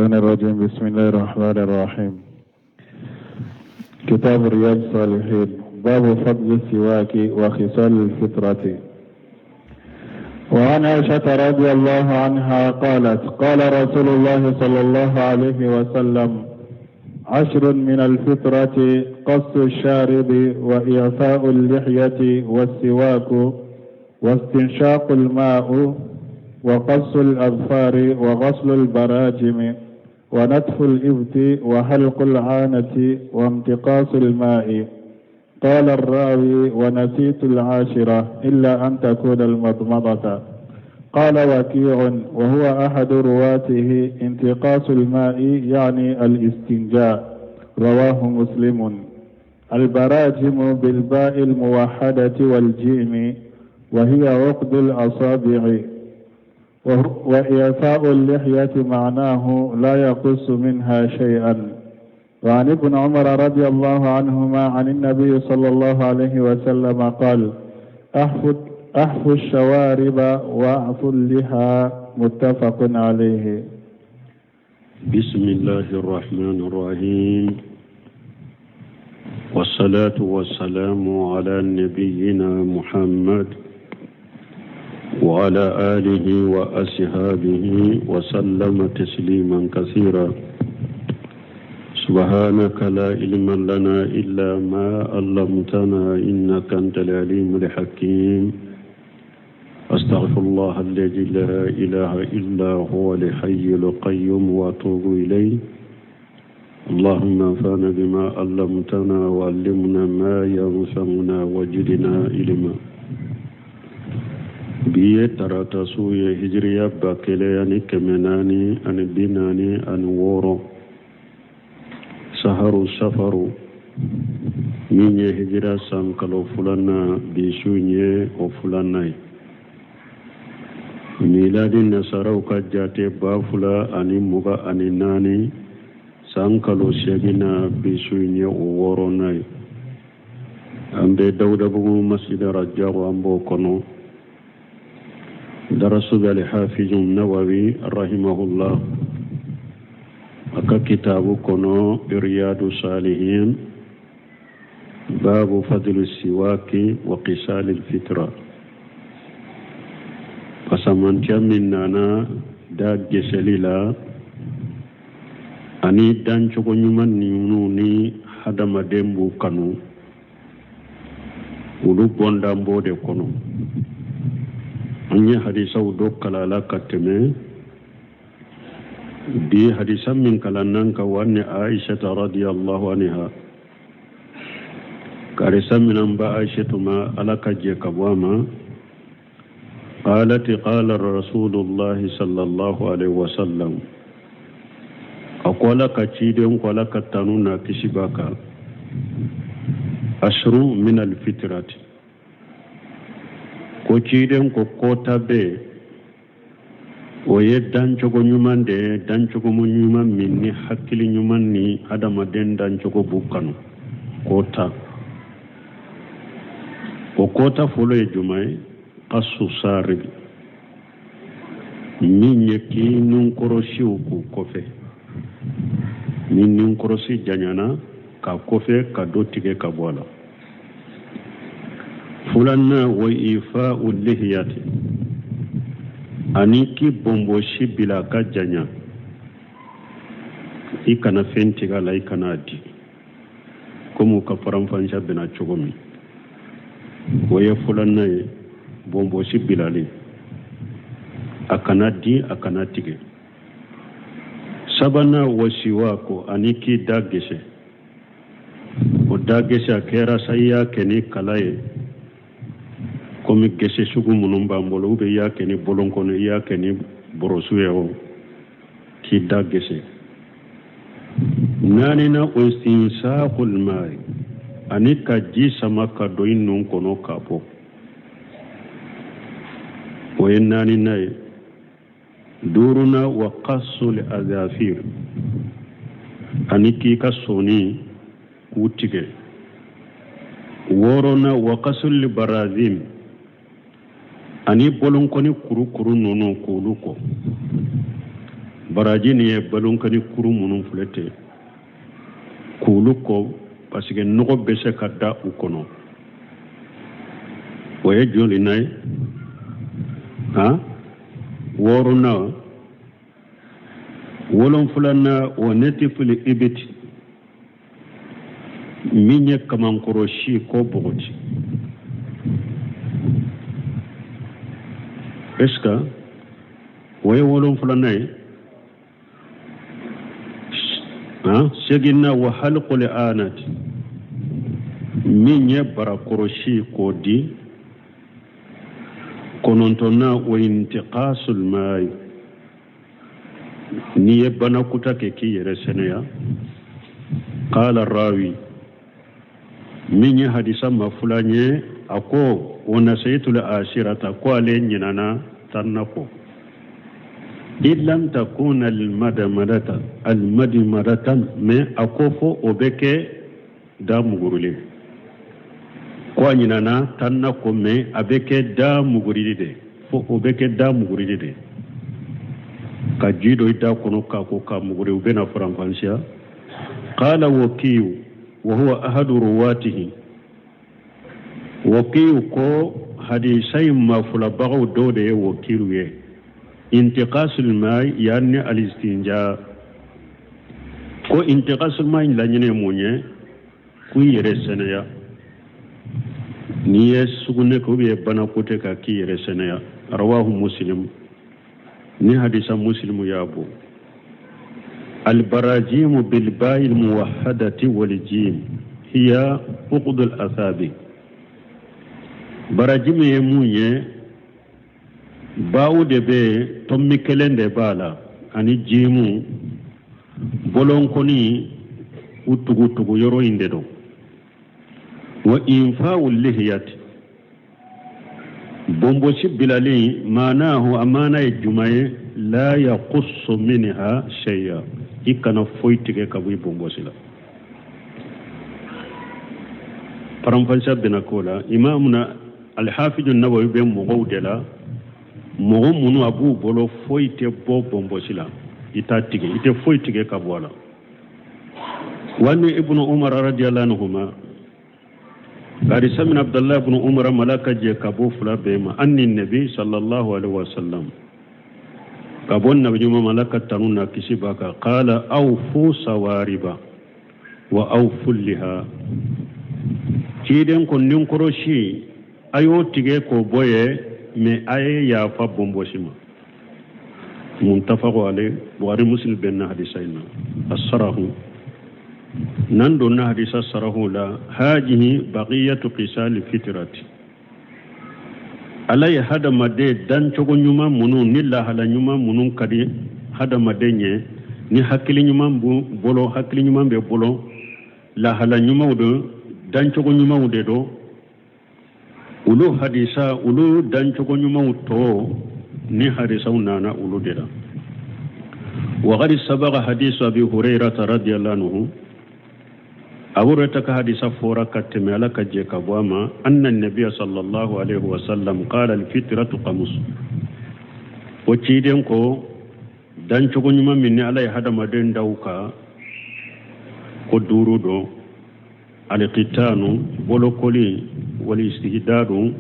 الشيطان الرجيم. بسم الله الرحمن الرحيم. كتاب رياض الصالحين، باب فضل السواك وخصال الفطرة. وعن عائشة رضي الله عنها قالت: قال رسول الله صلى الله عليه وسلم: 10 من الفطرة: قص الشارب، وإعفاء اللحية، والسواك، واستنشاق الماء، وقص الأظفار، وغسل البراجم، ونتف الإبط، وحلق العانة، وامتقاص الماء. قال الراوي: ونسيت العاشرة إلا أن تكون المضمضة. قال وكيع وهو أحد رواته: انتقاص الماء يعني الاستنجاء. رواه مسلم. البراجم بالباء الموحدة والجيم، وهي عقد الأصابع. وإعفاء اللحية معناه لا يقص منها شيئا. وعن ابن عمر رضي الله عنهما عن النبي صلى الله عليه وسلم قال: أحفوا الشوارب وأعفوا اللحى. متفق عليه. بسم الله الرحمن الرحيم، والصلاة والسلام على نبينا محمد وعلى آله وأصحابه وسلم تسليما كثيرا. سبحانك لا علم لنا إلا ما علمتنا إنك أنت العليم الحكيم. أستغفر الله الذي لا إله إلا هو الحي القيوم وأتوب إليه. اللهم انفعنا بما علمتنا وعلمنا ما ينفعنا وزدنا علما. Bi ye tarata su ye, hijiriya 1446, saharu safaru min ye hijira san kalo filanan, bi su ye o filanan ye. Miladi nasaraw ka jate 2024 san kalo seginna, bi su ye o wɔɔrɔnan ye. An bɛ Dawudabugu Masjid Rajabu, an b'o kɔnɔ. Darasu bɛ Alhafizu Nawawi rahimahullah a ka kitabu kɔnɔ Riyadu Salihin, babu fadlu siwaki wa qisal fitra. Fasamantiya min nana da geseli la ani dancogo ɲuman ninnu ni hadamaden b'u kanu, olu bɔndan b'o de kɔnɔ. An ye hadisaw dɔ kalala ka tɛmɛ. Bi hadisa min kalannan ka wa ni Aishata radiyallahu anha, karisa minan ba Aishatu ma, Ala ka jɛ ka bɔ a ma, قالت: قال رسول الله صلى الله عليه وسلم, a ko Ala ka ciden ko, Ala ka tanu na kisi b'a kan, عشر من الفطرة, ko ciden ko kota bɛ o ye dancogo ɲuman de ye, dancogo ɲuman min ni hakili ɲuman ni hadamaden dancogo b'u kanu. Kota o kota fɔlɔ ye jumɛn ye? قص الشارب, min ye k'i nunkɔrɔsiw k'u kɔfɛ. Ni nunkɔrɔsi janyana k'a kɔfɛ ka dɔ tigɛ ka bɔ a la. Filanan, وإعفاء اللحية, ani k'i bɔnbɔsi bila a ka janya, i kana fɛn tigɛ a la, i kana di komi u ka faranfasiya bɛna cogo min. O ye filanan ye, bɔnbɔsi bilalen, a kana di, a kana tigɛ. Sabanan, والسواك, ani k'i da gese. O da gese a kɛra sa i y'a kɛ ni kala ye komi gese sugu minnu b'an bolo, ou bien i y'a kɛ ni bolon kɔnɔ, i y'a kɛ ni borosu ye, o k'i da gese. Naaninan, واستنشاق الماء, ani ka ji sama ka don i nun kɔnɔ ka bɔ. O ye naaninan ye. Duurunan, وقص الأظافر, ani k'i ka sɔni k'u tigɛ. Wɔɔrɔnan, وغسل البراجم, ani bolonkɔni kurukuru ninnu k'olu kɔ. Baraji nin ye balonkani kuru minnu filɛ ten k'olu ko, parce que nɔgɔ bɛ se ka da u kɔnɔ. O ye jolina ye? Han, wɔɔrɔnan. Wolonfilana, wa netifili ibiti, min ye kamankɔrɔsi k'o bɔgɔti. Est ce que o ye wolonfilanan ye? Han, seginna, wa halqul anati, min ye barakɔrɔsi k'o di. Kɔnɔntɔnna, wa intiqasul mai, n'i ye banakuta kɛ k'i yɛrɛ sɛnɛya. Qala rawi, min ye hadisa mafulan ye, a ko wa nasaitul ashirata, ko ale ɲinana tanna kɔ, illa an takuna almadmadata almadmadatan, mais a ko fo o bɛ kɛ da mugurulen. Ko a ɲinana tanna kɔ, mais a bɛ kɛ da mugurili de, fo o bɛ kɛ da mugurili de, ka ji don i da kɔnɔ k'a ko k'a muguri. U bɛna faranfasiya. Qala wakiyu wa huwa ahadu ruwatihi, wakiyu ko hadisa in mafulabagaw dɔw de ye wakilu ye. Intiqasul mai yani alistinja, ko intiqasul mai laɲini ye mun ye? K'i yɛrɛ sɛnɛya n'i ye sugunɛ kɛ ou bien banakɔtaa kɛ k'i yɛrɛ sɛnɛya. Rawahu Muslim, ni hadisa Muslimu y'a bɔ. Albarajimu bilbayi almuwahadati waljim hiya uqdul asabi. Barajimu ye mun ye? Bawu de bɛ yen, tɔnmi kelen de b'a la, ani jimu bolonkɔni u tugutugu yɔrɔ in de don. Wa infawu lihiyati, bonbosi bilalen, maanahu, a maana ye juma ye? La yaqussu minha shay'a, i kana foyi tigɛ ka bɔ i bonbosi la. Faranfasiya bɛna k'o la. Imamuna Alhafidu Nawawi bɛ mɔgɔw de la, mɔgɔ minnu a b'u bolo foyi tɛ bɔ bonbosi la, i t'a tigɛ, i tɛ foyi tigɛ ka bɔ a la. Wa ni Ibnu Umar radiyallahu anhuma, hadisa min Abdallah ibn Umar ma, ka jɛ ka bɔ fila bɛɛ ma, anni nabi sallallahu alaihi wasallam, ka bɔ nabi ɲuman ma, Ala ka tanu na kisi b'a kan, qala awfu sawariba wa awfu liha. Ciden ko ninkɔrɔsi a y'o tigɛ k'o bɔ ye, mais a ye yafa bonbosi ma. Muntafaqu alayhi, Bukhari Muslim bɛnna hadisa in na. Asarahu nan donna hadisa sarahu la, hajihi baqiyatu qisali fitrati. Ala ye hadamaden dancogo ɲuman minnu ni lahala ɲuman minnu ka di hadamaden ye, ni hakili ɲuman bolo, hakili ɲuman bɛ bolo, lahala ɲumanw don, dancogo ɲumanw de don. Olu hadisa, olu dancogo ɲumanw tɔ ni hadisaw nana olu de la. Wagadi sabaga hadisu Abi Hurairata radiyallahu anhu, Abu Hurairata ka hadisa fɔra ka tɛmɛ, Ala ka jɛ ka bɔ a ma, anna nabiya sallallahu alaihi wasallam qala alfitratu qamus. O ciden ko dancogo ɲuman min ni Ala ye hadamaden daw ka ko duuru don: alikitanu, bolokoli, wali istihdadu,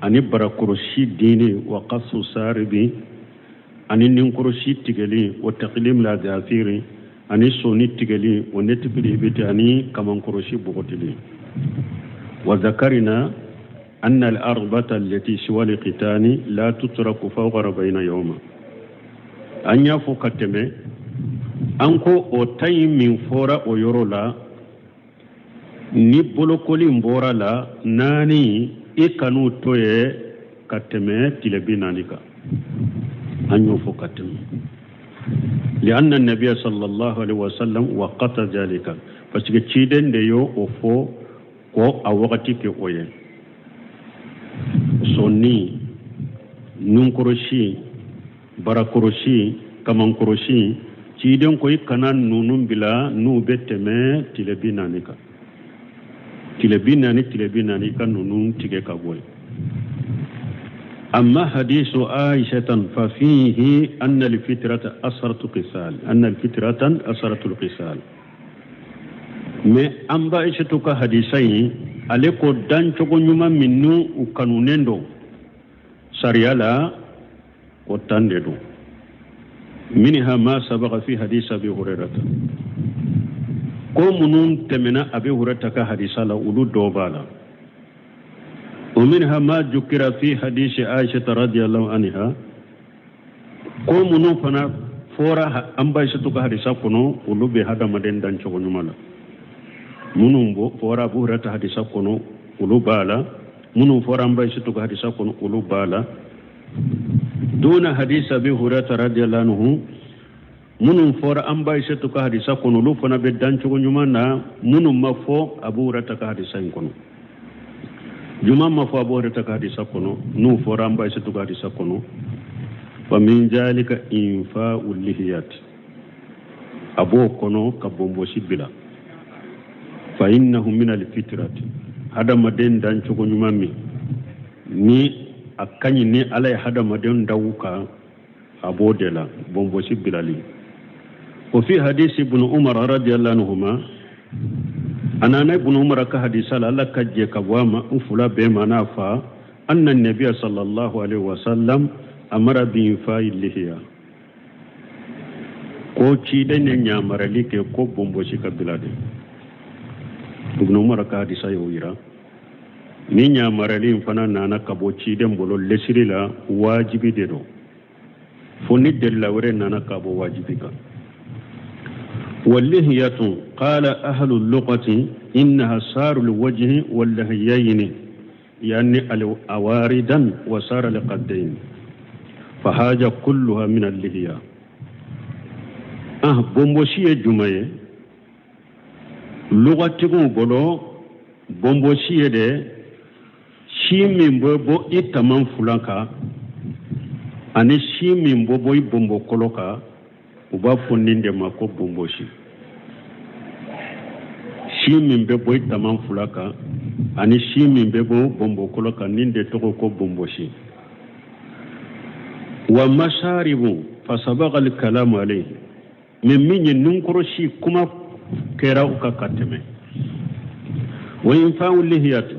ani barakɔrɔsi dini, wa qasu saribi, ani ninkɔrɔsi tigɛli, wa taqlim la dafiri, ani soni tigɛli, wa netifili ibiti, ani kamankɔrɔsi bɔgɔtili. Wa zakarina anna al-arbata allati siwa al-qitani la tutraku fawqa arba'ina yawma. An y'a fɔ ka tɛmɛ, an ko o ta in min fɔra o yɔrɔ la, ni bolokoli in bɔra la, naani i kan'u to ye ka tɛmɛ tile 40 kan. An y'o fɔ ka tɛmɛ. Lianna nabiya sallallahu alaihi wasallam waqata zalika, parce que ciden de y'o o fɔ ko a wagati kɛ o ye sɔnni, nunkɔrɔsi, barakɔrɔsi, kamankɔrɔsi. Ciden ko i kana ninnu bila n'u bɛ tɛmɛ tile 40 kan. Tile 40, tile 40, i ka ninnu tigɛ ka bɔ yen. أما حديث عائشة ففيه أن الفترة أسرة قصال أن الفترة أسرة القصال mais an ba Aïsatu ka hadisa in ale ko dancogo ɲuman minnu u kanunen don sariya la ko 10 de don. Minha ma sabaga fi hadisi Abi Hurairata, ko minnu tɛmɛna Abi Hurairata ka hadisa la, olu dɔw b'a la. Wa minha ma jukira fi hadisi Aisha radiyallahu anha, ko minnu fana fɔra an ba Aïsatu ka hadisa kɔnɔ, olu bɛ hadamaden dancogo ɲuman la. Minnu fɔra Abu Hurairata hadisa kɔnɔ, olu b'a la. Minnu fɔra an ba Aïsatu ka hadisa kɔnɔ, olu b'a la. Duna hadisa Abi Hurairata radiyallahu anhu, minnu fɔra an ba Aïsatu ka hadisa kɔnɔ, olu fana bɛ dancogo ɲuman na, minnu ma fɔ Abu Hurairata ka hadisa in kɔnɔ. Juma ma fɔ Abu Hurairata ka hadisa kɔnɔ, n'u fɔra an ba Aïsatu ka hadisa kɔnɔ. Fa min zalika infa'u lihiyat, a b'o kɔnɔ ka bonbosi bila. Fa innahu min alfitrati, hadamaden dancogo ɲuman min ni a ka ɲi ni Ala ye hadamaden daw kan, a b'o de la, bonbosi bilali. Wa fi hadisi ibn Umar radiyallahu anhuma, a nana ibn Umar ka hadisa la, Ala ka jɛ ka bɔ a ma u fila bɛɛ ma n'a fa, anna nabiya sallallahu alaihi wasallam amara bi infa'i lihiya, ko ciden ye ɲamarali kɛ ko bonbosi ka bila de. Ibn Umar ka hadisa y'o yira. Ni ɲamarali in fana nana ka bɔ ciden bolo lesiri la, wajibi de don, fo ni delila wɛrɛ nana ka bɔ wajibi kan. Walihiyatu qala ahlu lughati innaha saru lwajhi wallahiyayni yani awaridan wa sara liqaddayn fa haja kulluha min allihiya. Ah, bonbosi ye jumɛn ye? Lugatigiw bolo bonbosi ye de si min bɛ bɔ i taman fila kan ani si min bɛ bɔ i bonbokolo kan, u b'a fɔ nin de ma ko bonbosi. Si min bɛ bɔ i taman fila kan ani si min bɛ bɔ bonbokolo kan, nin de tɔgɔ ko bonbosi. Wa masaribu fasabaga alkalamu alayhi, mais min ye nunkɔrɔsi kuma kɛra u kan ka tɛmɛ. Wa infa'u lihiyatu,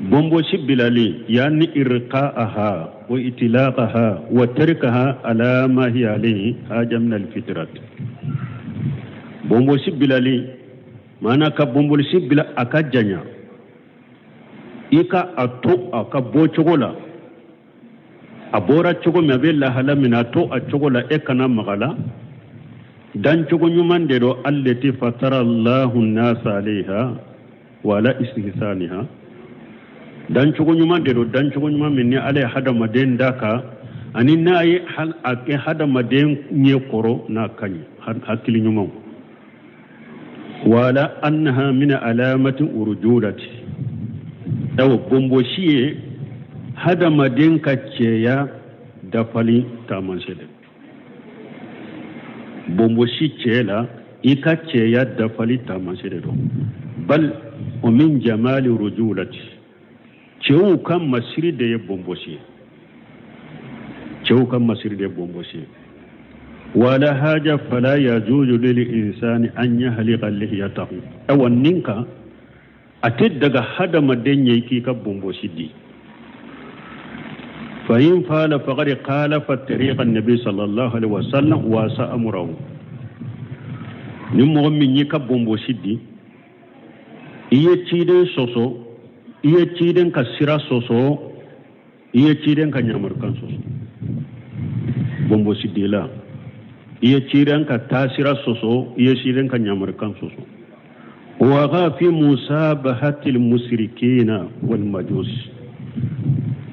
bonbosi bilali, yani irqa'aha wa itilaqaha wa tarkaha ala ma hiya alayhi haja min alfitrat. Bonbosi bilali maana ka bonbosi bila a ka janya, i ka a to a ka bɔ cogo la, a bɔra cogo min, a bɛ lahala min na, a to a cogo la, e kana maga la. Dancogo ɲuman de don, allati fatara Allahu nasa alayha wa ala istihsaniha. Dancogo ɲuman de don, dancogo ɲuman min ni Ala ye hadamaden da kan, ani n'a ye a kɛ hadamaden ɲɛ kɔrɔ n'a ka ɲi, hakili ɲumanw. Wala annaha min alamati urujulati, awa bonbosi ye hadamaden ka cɛya dafali taamasiyɛn de. Bonbosi cɛ la, i ka cɛya dafali taamasiyɛn de don. Bal o min jamali rujulati, cɛw ka masiri de ye bonbosi ye, cɛw ka masiri de ye bonbosi ye. Wala haja fala yajuzu lil insani an yahlika lihiyatahu, awa nin kan a tɛ daga hadamaden ye k'i ka bonbosi di. Fa in fala faqad khalafa tariqa an-nabi sallallahu alaihi wasallam wa sa'amurahu. Ni mɔgɔ min y'i ka bonbosi di, i ye ciden sɔsɔ, i ye ciden ka sira sɔsɔ, i ye ciden ka ɲamarukan sɔsɔ. Bonbosi dila, i ye ciden ka taasira sɔsɔ, i ye ciden ka ɲamarukan sɔsɔ. Wa fi musabahatil musrikina wal majus,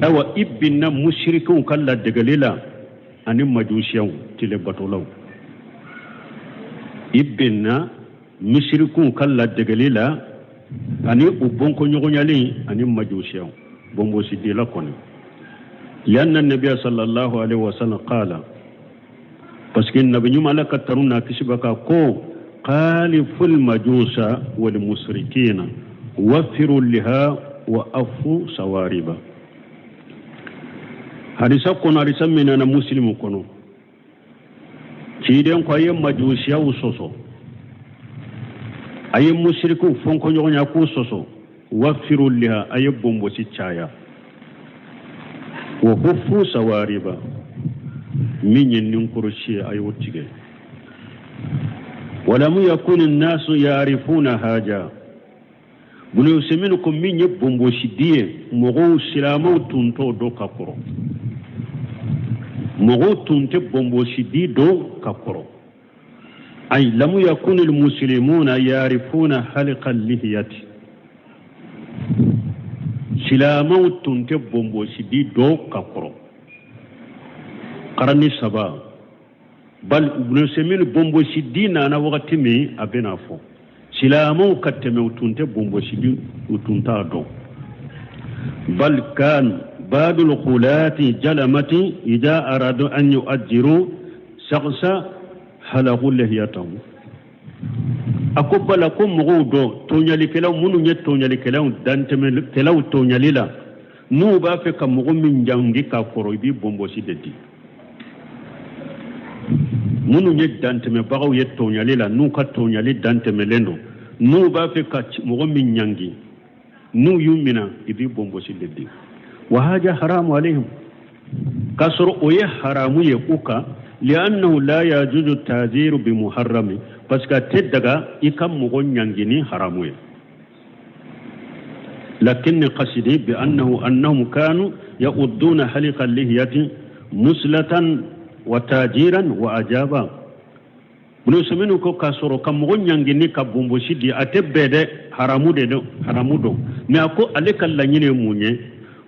awa i binna musirikiw ka ladegeli la ani majusiyaw tile batolaw. I binna musirikiw ka ladegeli la ani u bɔnkɔɲɔgɔnyali ani majusiyaw bonbosidila kɔni. Lianna nabiya sallallahu alaihi wasallam qala, parce que nabi ɲuman Ala ka tanu n'a kisi b'a kan ko khaliful majusa wal musrikina wafiru liha wa afu sawariba. Hadisa kɔnɔ, hadisa min nana Musilimu kɔnɔ, ciden ko a ye majusiyaw sɔsɔ, a ye musirikiw fɔnkɔɲɔgɔnya k'u sɔsɔ. Wafiru liha, a ye bonbosi caya. Wa hufu sawariba, min ye ninkɔrɔsi ye, a y'o tigɛ. Walamu yakuni nasu yarifuna haja. Bunu Usaimin ko min ye bonbosidi ye, mɔgɔw silamɛw tun t'o dɔn ka kɔrɔ, mɔgɔw tun tɛ bonbosidi dɔn ka kɔrɔ. Ay lamu yakuni almuslimuna yarifuna halqa lihiyati, silamɛw tun tɛ bonbosidi dɔn ka kɔrɔ karani saba. Bal Ibn Usaimin bonbosidi nana wagati min, a bɛna fɔ silamɛw ka tɛmɛ, u tun tɛ bonbosidi, u tun t'a dɔn. Bal kan badul khulati jalamati ida aradu an yu'ajjiru shakhsa halaku lihiyatahu. A ko bala ko mɔgɔw dɔ tɔɲalikɛlaw, minnu ye tɔɲalikɛlaw, dantɛmɛkɛlaw tɔɲali la, n'u b'a fɛ ka mɔgɔ min jangi k'a kɔrɔ, i b'i bonbosi de di. Minnu ye dantɛmɛbagaw ye tɔɲali la, n'u ka tɔɲali dantɛmɛlen don, n'u b'a fɛ ka mɔgɔ min ɲangi, n'u y'u minɛ, i b'i bonbosi de di. Wa haja haramu alayhim, k'a sɔrɔ o ye haramu ye u kan. Li'annahu la yajuzu taziru bi muharrami, parce que a tɛ daga i ka mɔgɔ ɲangi ni haramu ye. Lakin qasidi bi annahu annahum kanu ya'udduna halqa lihiyati muslatan wa tajiran wa ajaba. Ibn Usaimin ko k'a sɔrɔ ka mɔgɔ ɲangi ni ka bonbosi di, a tɛ bɛn dɛ, haramu de don, haramu don. Mais a ko ale ka laɲini ye mun ye?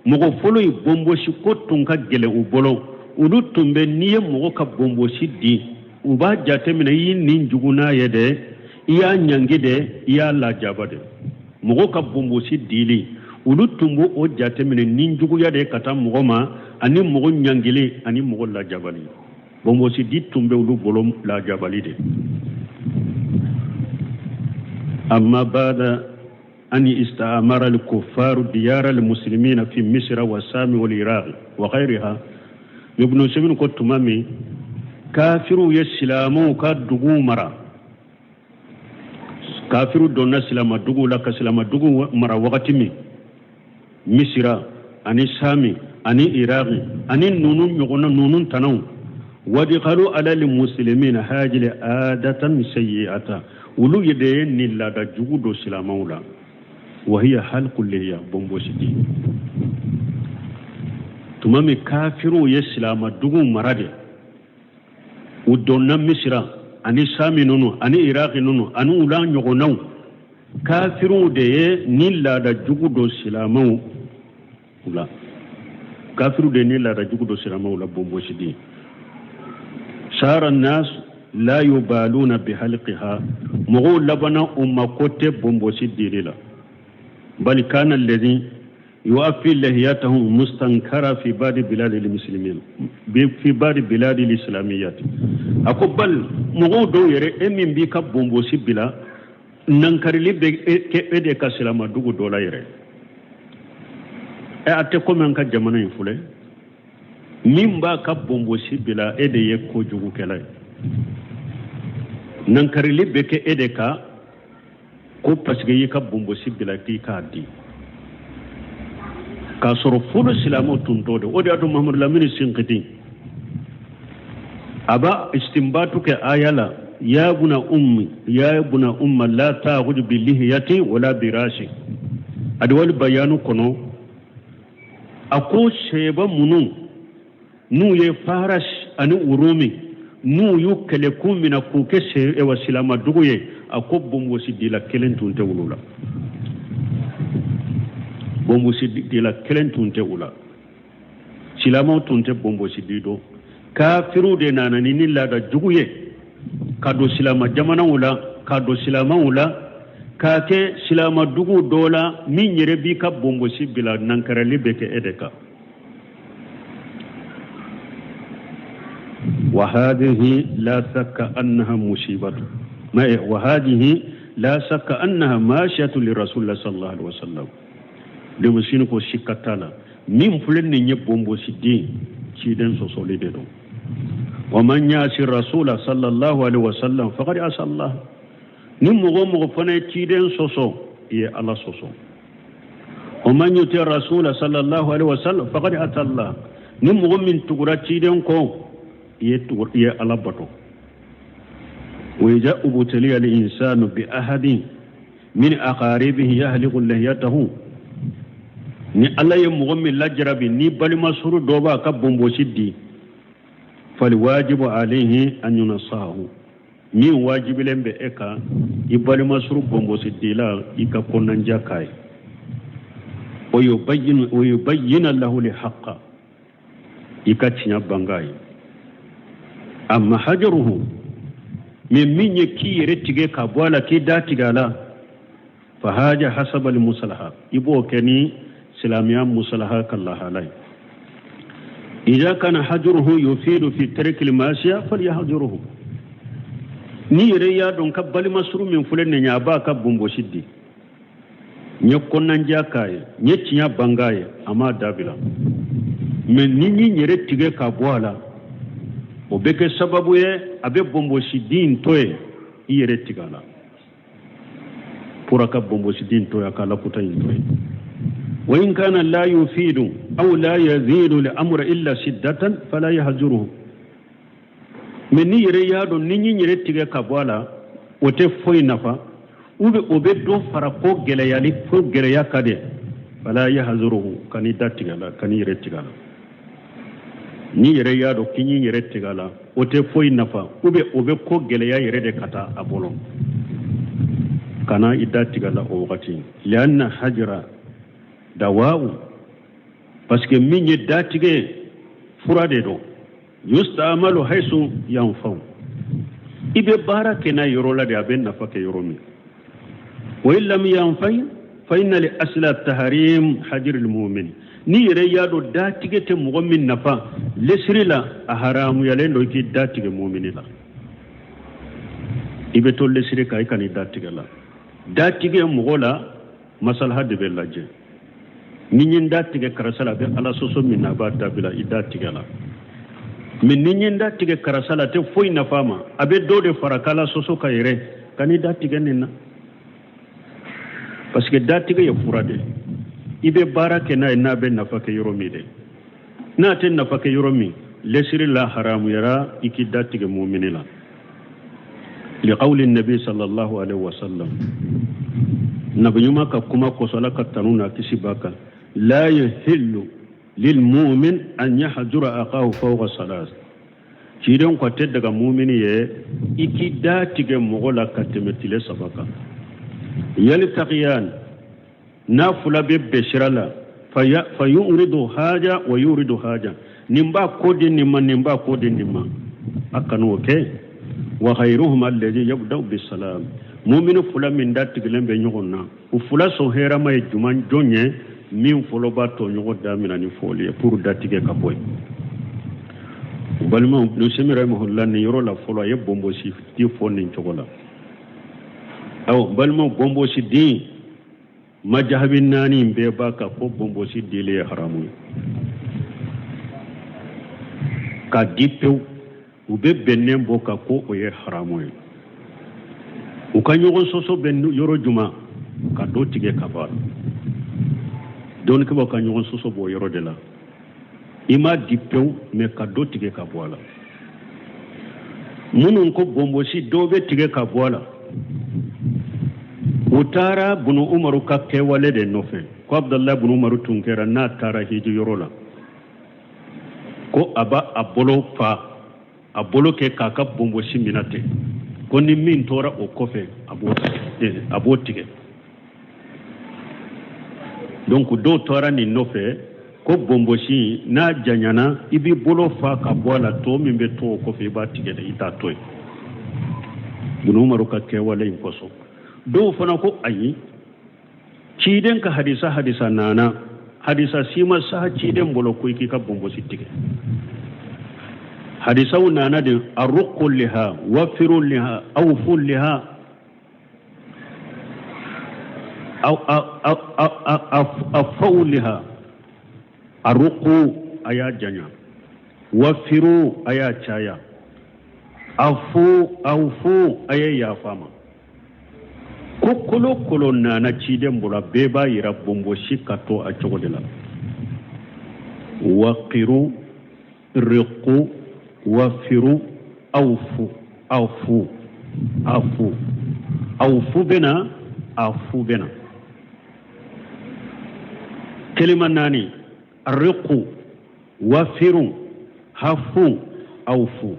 Mɔgɔ fɔlɔ ye bonbosi ko tun ka gɛlɛn u bolo, olu tun bɛ n'i ye mɔgɔ ka bonbosi di, u b'a jateminɛ i y'i nin jugu n'a ye dɛ, i y'a ɲangi dɛ, i y'a lajaba dɛ. Mɔgɔ ka bonbosi dili, olu tun b'o o jateminɛ nin juguya de ka taa mɔgɔ ma, ani mɔgɔ ɲangili ani mɔgɔ lajabali. Bonbosi di tun bɛ olu bolo lajabali de. Amma bada an istamara al-kuffaru diyara al-muslimina fi misra wa sami wal iraq wa ghayriha. Ibn Usaimin ko tuma min kafiru ye silamɛw ka dugu mara, kafiru donna silama dugu la ka silama dugu mara wagati min, Misira ani Sami ani Iraki ani nunu ɲɔgɔnna nunu tanaw, wadikalu ala limuslimina hajili adatan sayyi'ata, olu ye de ye nin laada jugu don silamɛw la. Wahiya halqu lihiya, bonbosidi. Tuma min kafiruw ye silama dugu mara de, u donna Misira ani Sami nunu ani Iraki nunu ani u la ɲɔgɔnnaw, kafiruw de ye nin laada jugu don silamɛw la. Kafiruw de ye nin laada jugu don silamɛw la, bonbosidi. Sara nas la yubaluna bi halqiha, mɔgɔw labanna u mako tɛ bonbosi dili la. Bal kana alladhi yu'affi lihiyatahu mustankara fi ba'di biladi almuslimin fi ba'di biladi alislamiyyati. A ko bal mɔgɔw dɔw yɛrɛ, e min b'i ka bonbosi bila, nankarili bɛ kɛ e de ka silama dugu dɔ la yɛrɛ. A tɛ komi an ka jamana in filɛ, min b'a ka bonbosi bila, e de ye kojugukɛla ye. Nankarili bɛ kɛ e de kan ko parce que i y'i ka bonbosi bila k'i k'a di, k'a sɔrɔ fɔlɔ silamɛw tun t'o de. O de y'a to Mahamadu Lamini Sinkiti a b'a istinbatu kɛ aya la, ya buna ummi ya buna umma la ta'khudh bi lihiyati wala bi rasi. Adwal bayanu kɔnɔ, a ko sɛba minnu n'u ye Faras ani Urumi, n'u y'u kɛlɛkun minɛ k'u kɛ ewa silamadugu ye, a ko bonbosidila kelen tun tɛ olu la, bonbosidila kelen tun tɛ u la. Silamɛw tun tɛ bonbosidi dɔn. Kafiriw de nana ni ni laada jugu ye ka don silama jamanaw la, ka don silamaw la, k'a kɛ silamadugu dɔ la, min yɛrɛ b'i ka bonbosi bila, nankarali bɛ kɛ e de kan. وهذه لا شك أنها مصيبة ما وهذه لا شك أنها ماشية لرسول الله صلى الله عليه وسلم. Denmisɛnnin ko sikka t'a la Min filɛ nin ye bonbosi di, ciden sɔsɔli de don. Wa man yasi rasula sallallahu alaihi wasallam faqad asa Allah. Ni mɔgɔ o mɔgɔ fana ye ciden sɔsɔ, i ye Ala sɔsɔ. Wa man yuti rasula sallallahu alaihi wasallam faqad ata Allah. Ni mɔgɔ min tugura ciden kɔ, i ye Ala bato. Wa iza ubtiliya al-insanu bi ahadin min aqaribihi yahliqu lihiyatahu. Ni Ala ye mɔgɔ min lajarabi ni balima suru dɔ b'a ka bonbosi di, falwajibu alayhi an yunasahu. Min wajibilen bɛ e kan, i balima suru bonbosi dila, i ka kɔnɔnja k'a ye. O yubayyina lahu lihaqqa, i ka tiɲɛ bang'a ye. Amma hajaruhu, min ye k'i yɛrɛ tigɛ ka bɔ a la, k'i da tigɛ a la, fa haja hasaba musalaha, i b'o kɛ ni silamɛya musalaha ka lahala ye. Iza kana hajuruhu yufidu fi tarkil masiya falyahjuruhu. Ni yɛrɛ y'a dɔn ka balima suru min filɛ nin ye, a b'a ka bonbosi di, n ye kɔnɔnja k'a ye, n ye tiɲɛ bang'a ye, a m'a dabila. Mɛ ni n yɛrɛ tigɛ ka bɔ a la, o bɛ kɛ sababu ye a bɛ bonbosi di in to yen, i yɛrɛ tigɛ a la pour a ka bonbosi di in to yen, a ka lakuta in to yen. Wa in kana la yufidu aw la yazidu li amra illa shiddatan fala yahjuruhu. Mɛ ni yɛrɛ y'a dɔn ni n yɛrɛ tigɛ ka bɔ a la, o tɛ foyi nafa, ou bien o bɛ dɔ fara ko gɛlɛyali ko gɛlɛya ka de, fala yahjuruhu, kan'i da tigɛ a la, kan'i yɛrɛ tigɛ a la. Ni yɛrɛ y'a dɔn k'i yɛrɛ tigɛ a la, o tɛ foyi nafa, ou bien o bɛ ko gɛlɛya yɛrɛ de ka taa a bolo, kana i da tigɛ a la o wagati. Lianna hajra dawa'u, parce que min ye datigɛ fura de don, yustamalu haisu yanfa'u, i bɛ baara kɛ n'a yɔrɔ la de, a bɛ nafa kɛ yɔrɔ min. Wa in lam yanfai fa inna li asla tahrim hajr al mu'min. Ni yɛrɛ y'a dɔn datigɛ tɛ mɔgɔ min nafa, lesiri la a haramuyalen don i k'i da tigɛ mumini la. I bɛ to lesiri kan, i kan'i da tigɛ la. Datigɛ mɔgɔ la, masalaha de bɛ lajɛ. Ni n ye n da tigɛ karisa la, a bɛ Ala sɔsɔ min na, a b'a dabila, i da tigɛ la. Mɛ ni n ye n da tigɛ karisa la, a tɛ foyi nafa ma, a bɛ dɔ de fara k'Ala sɔsɔ ka yɛrɛ, kan'i da tigɛ nin na. Parce que datigɛ ye fura de ye, i bɛ baara kɛ n'a ye, n'a bɛ nafa kɛ yɔrɔ min dɛ. N'a tɛ nafa kɛ yɔrɔ min, lesiri la haramuyara i k'i da tigɛ mumini la. Liqawli nabi sallallahu alaihi wasallam, nabi ɲuman ka kuma kosɔn, Ala ka tanu n'a kisi b'a kan, la yahillu lil mu'min an yahjura akahu fawqa salas. Ciden ko a tɛ daga mumini ye i k'i da tigɛ mɔgɔ la ka tɛmɛ tile 3 kan. Yaltaqiyan, n'a fila bɛ bɛn sira la, fa yuridu haja wa yuridu haja, nin b'a ko di nin ma, nin b'a ko di nin ma, a kan'o kɛ. Wa khayruhuma alladhi yabda'u bisalam, mumini fila min da tigɛlen bɛ ɲɔgɔn na, u fila sɔn hɛrɛma ye jumɛn jɔn ye, min fɔlɔ b'a tɔɲɔgɔn damina ni fɔli ye pour datigɛ ka bɔ yen. Balimaw, Ibn Usaymin rahimahullah nin yɔrɔ la fɔlɔ a ye bonbosi di fɔ nin cogo la. Awɔ balimaw, bonbosi di majahabi 4 bɛɛ b'a kan ko bonbosi dili ye haramu ye. Ka di pewu, u bɛ bɛnnen bɔ ka ko o ye haramu ye. U ka ɲɔgɔn sɔsɔ bɛ yɔrɔ jumɛn, ka dɔ tigɛ ka bɔ a la. Dɔnnikɛbaaw ka ɲɔgɔn sɔsɔ b'o yɔrɔ de la. I m'a di pewu, mɛ ka dɔ tigɛ ka bɔ a la. Minnu ko bonbosi dɔw bɛ tigɛ ka bɔ a la, u taara Bunu Umaru ka kɛwale de nɔfɛ. Ko Abudalayi Bunu Umaru tun kɛra n'a taara hiji yɔrɔ la, ko a b'a a bolo fa, a bolo kɛ k'a ka bonbosi minɛ ten, ko ni min tora o kɔfɛ a b'o tigɛ. Donc dɔw tora nin nɔfɛ ko bonbosi n'a janyana, i b'i bolo fa ka bɔ a la, tɔ min bɛ to o kɔfɛ i b'a tigɛ dɛ, i t'a to yen. Bunu Umaru ka kɛwale in kosɔn. Dɔw fana ko ayi, ciden ka hadisa nana, hadisa si ma saha ciden bolo ko i k'i ka bonbosi tigɛ. Hadisaw nana de arruqu liha wafiru liha awfu liha aw afaw liha Aruku, a y'a janya. Wafiru, a y'a caya. Afu, awfu, a ye yafa ma. Ko kolo kolo nana ciden bolo, bɛɛ b'a yira bonbosi ka to a cogo de la. Waqiru, riqu, wafiru, awfu, awfu, afu, awfu bɛna, afu bɛna. Kelima naani: riqu, wafiru, hafu, awfu.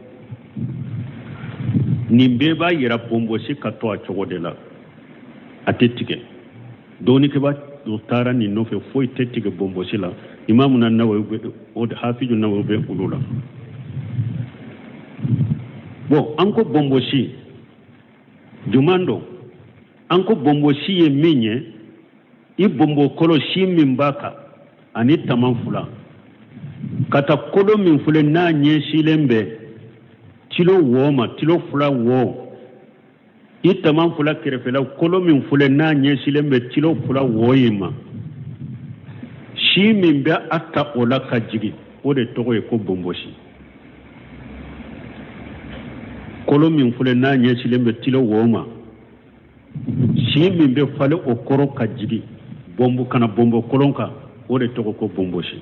Nin bɛɛ b'a yira bonbosi ka to a cogo de la, a tɛ tigɛ. Dɔnnikɛba taara nin nɔfɛ, foyi tɛ tigɛ bonbosi la. Imamu na Nawawi bɛ o, Hafizu Nawawi bɛ olu la. Bon, an ko bonbosi juman don. An ko bonbosi ye min ye, i bonbokolo si min b'a kan ani taman fila ka taa kolo min filɛ, n'a ɲɛsilen bɛ tilo wo ma, tilo fila wo, i taman fila kɛrɛfɛla kolo min filɛ, n'a ɲɛsilen bɛ tilo fila wo in ma, si min bɛ a ta o la ka jigin, o de tɔgɔ ye ko bonbosi. Kolo min filɛ, n'a ɲɛsilen bɛ tilo wo ma, si min bɛ falen o kɔrɔ ka jigin bonbo kana bonbo kolon kan, o de tɔgɔ ko bonbosi.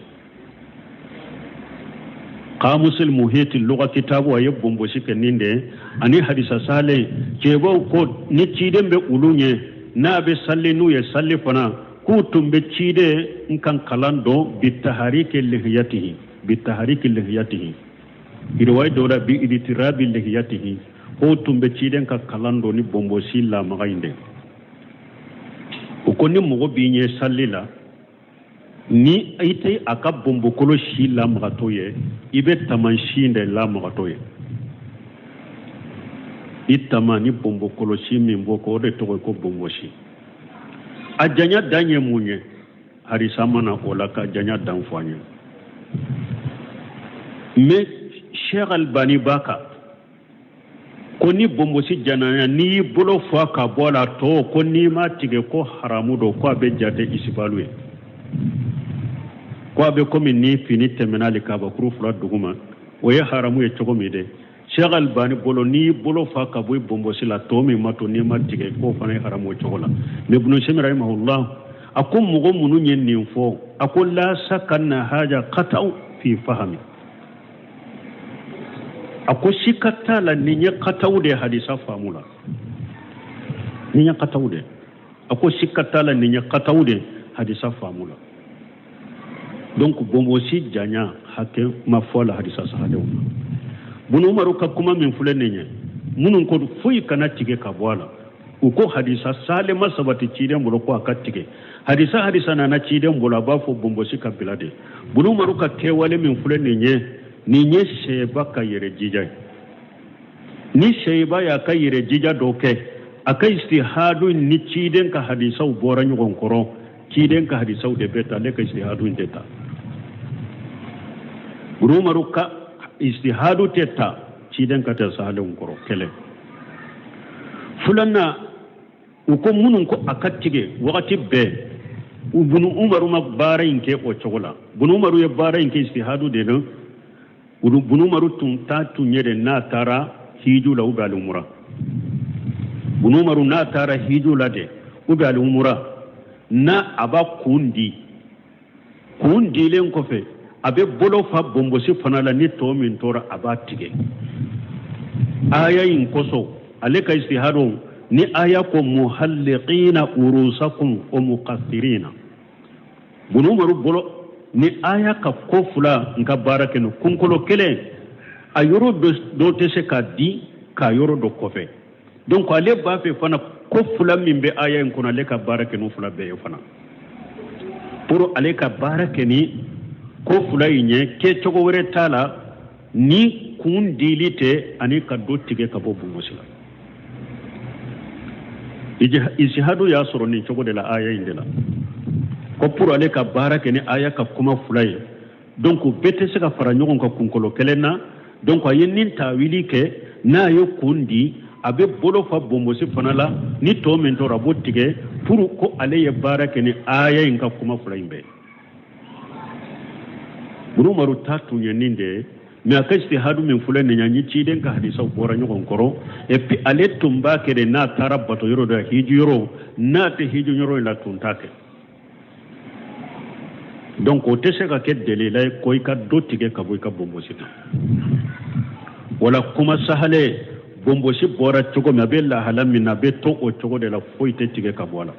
Kamusul Muhiti luga kitabu, a ye bonbosi kɛ nin de ani hadisa salen. Cɛbaw ko ni ciden bɛ olu ɲɛ, n'a bɛ salli n'u ye salli fana, k'u tun bɛ ciden n kan kalan dɔn bitahariki lihiyatihi, bitahariki lihiyatihi. Riwaye dɔ la, bi idtirabi lihiyatihi, k'o tun bɛ ciden ka kalan dɔn ni bonbosi lamaga in de. O ko ni mɔgɔ b'i ɲɛ salli la, ni i tɛ a ka bonbokolo si lamagatɔ ye, i bɛ taman si de lamagatɔ ye. I tama ni bonbokolo si min b'o kɔ, o de tɔgɔ ye ko bonbosi. A janya dan ye mun ye? Hadisa mana o la ka janya dan fɔ an ye. Mais Cheikh Albani b'a kan ko ni bonbosi janana, n'i y'i bolo fɔ ka bɔ a la tɔ, ko n'i ma tigɛ, ko haramu don, ko a bɛ jate isibalu ye, ko a bɛ komi ni fini tɛmɛna ale kabakuru fila duguma, o ye haramu ye cogo min dɛ. Cheikh Albani bolo, n'i y'i bolo fa ka bɔ i bonbosi la, tɔ min ma to, n'i ma tigɛ, k'o fana ye haramu o cogo la. Mais Ibnu Semi rahimahullah, a ko mɔgɔ minnu ye nin fɔ, a ko la saka anna haja qata'u fi fahami. A ko sika t'a la, nin ye kataw de hadisa faamu la, nin ye kataw de. A ko sika t'a la, nin ye kataw de hadisa faamu la. Donc bonbosi janya hakɛ ma fɔ la hadisa sahalenw na. Bunu Umaru ka kuma min filɛ nin ye, minnu ko foyi kana tigɛ ka bɔ a la, u ko hadisa salen ma sabati ciden bolo ko a ka tigɛ. Hadisa nana ciden bolo, a b'a fɔ bonbosi ka bila de. Bunu Umaru ka kɛwale min filɛ nin ye, nin ye sɛba ka yɛrɛ jija ye. Ni sɛba y'a ka yɛrɛ jija dɔ kɛ, a ka istihadu ni ciden ka hadisaw bɔra ɲɔgɔn kɔrɔ, ciden ka hadisaw de bɛ ta, ale ka istihadu in tɛ ta. Bunu Umaru ka istihadu tɛ ta ciden ka tɛ sahalenw kɔrɔ. Kɛlɛ filanan, u ko minnu ko a ka tigɛ wagati bɛɛ, u Bunu Umaru ma baara in kɛ o cogo la. Bunu Umaru ye baara in kɛ istihadu de la. Bunu Umaru tun ta tun ye de, n'a taara hiju la u bɛ alimura, Bunu Umaru n'a taara hiju la de u bɛ alimura, n'a a b'a kun di, kun dilen kɔfɛ, a bɛ bolo fa bonbosi fana la, ni tɔ min tora, a b'a tigɛ. Aya in kosɔn, ale ka istihadu ni aya ko muhalliqina urusakum wa muqassirina, Bunu Umaru bolo ni aya ka ko fila n ka baara kɛ ni kunkolo kelen, a yɔrɔ dɔ tɛ se k'a di k'a yɔrɔ dɔ kɔfɛ. Donc ale b'a fɛ fana ko fila min bɛ aya in kɔnɔ, ale ka baara kɛ n'o fila bɛɛ ye fana. Pour ale ka baara kɛ ni ko fila in ye, kɛcogo wɛrɛ t'a la ni kun dili tɛ ani ka dɔ tigɛ ka bɔ bonbosi la. Ijtihadu y'a sɔrɔ nin cogo de la aya in de la, ko pour ale ka baara kɛ ni aya ka kuma fila ye. Donc bɛɛ tɛ se ka fara ɲɔgɔn kan kunkolo kelen na. Donc a ye nin tawili kɛ, n'a ye kun di, a bɛ bolo fa bonbosi fana la, ni tɔ min tora, a b'o tigɛ, pour ko ale ye baara kɛ ni aya in ka kuma fila in bɛɛ. Bunu Umaru ta tun ye nin de ye, mais a ka istihadu min filɛ nin ye, ni ciden ka hadisaw bɔra ɲɔgɔn kɔrɔ, et puis ale tun b'a kɛ de n'a taara bato yɔrɔ dɔ la, hiji yɔrɔ, n'a tɛ hiji yɔrɔ in la tun t'a kɛ. Donc o tɛ se ka kɛ delila ye ko i ka dɔ tigɛ ka bɔ i ka bonbosi kan. Wala kuma sahale, bonbosi bɔra cogo min, a bɛ lahala min na, a bɛ to o cogo de la, foyi tɛ tigɛ ka bɔ a la.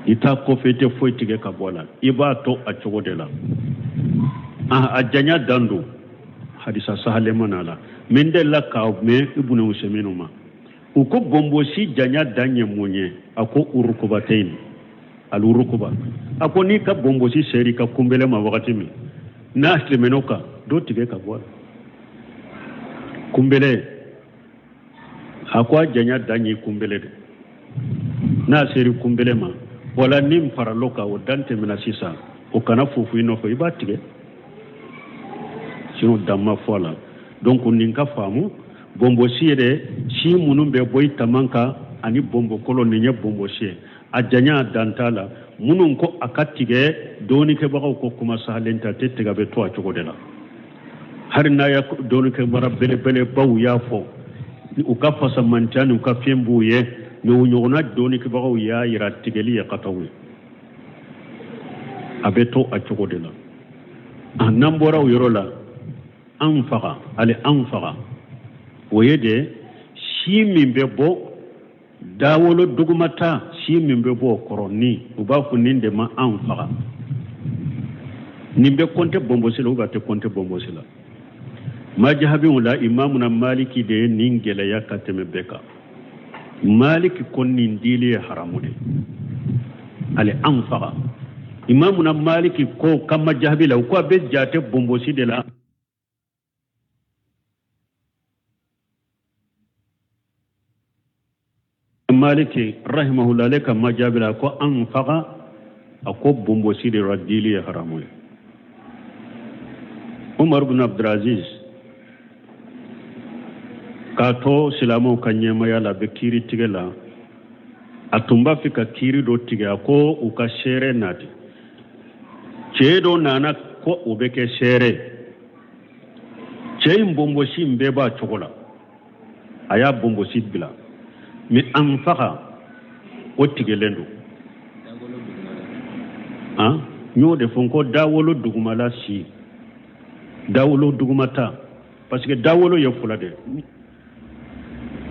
I t'a kɔfɛ, i tɛ foyi tigɛ ka bɔ a la, i b'a to a cogo de la. A janya dan don, hadisa sahale ma na la. Min delila k'a mɛn Ibunu Useminu ma, u ko bonbosi janya dan ye mun ye? A ko urukubatɛyin alurukuba. A ko n'i ka bonbosi sera i ka kunbele ma wagati min, n'a tɛmɛn'o kan, dɔ tigɛ ka bɔ a la. Kunbele, a ko a janya dan ye kunbele de, n'a sera kunbele ma, wala ni faral'o kan, o dan tɛmɛna sisan, o kana fufu i nɔfɛ, i b'a tigɛ, sinon dan ma fɔ a la. Donc nin ka faamu, bonbosi yɛrɛ si minnu bɛ bɔ i taman kan ani bonbokolo, nin ye bonbosi ye, a janya dan t'a la. Minnu ko a ka tigɛ, dɔɔnikɛbagaw ko kuma sahalen tɛ, a tɛ tigɛ, a bɛ to a cogo de la. Hali n'a ya dɔɔnikɛbara belebelebaw y'a fɔ, u ka fasamantiya n'u ka fɛn b'u ye, mais u ɲɔgɔnna dɔɔnikɛbagaw y'a yira tigɛli ye kataw ye, a bɛ to a cogo de la. N'an bɔra o yɔrɔ la, an faga, ale an faga, o ye de si min bɛ bɔ dawolo dugumata, si min bɛ bɔ o kɔrɔ, ni u b'a fɔ nin de ma an faga. Nin bɛ kɔnte bonbosi la ou bien a tɛ kɔnte bonbosi la? Majahabiw la, imamuna Maliki de ye nin gɛlɛya ka tɛmɛ bɛɛ kan. Maliki ko nin dili ye haramu de, ale an faga. Imamuna Maliki ko ka majahabi la, u ko a bɛ jate bonbosi de la. Maliki rahimahullah ale ka majabi la ko an faga, a ko bonbosi de la dili ye haramu ye. Umar bin Abdulaziz k'a to silamɛw ka ɲɛmaya la, a bɛ kiiri tigɛ la, a tun b'a fɛ ka kiiri dɔ tigɛ, a ko u ka seere nati. Cɛ dɔ nana ko o bɛ kɛ seere, cɛ in bonbosi in bɛɛ b'a cogo la, a y'a bonbosi bila, mais an faga o tigɛlen don. N y'o de fɔ n ko dawolo dugumala si, dawolo dugumata, parce que dawolo ye fila de,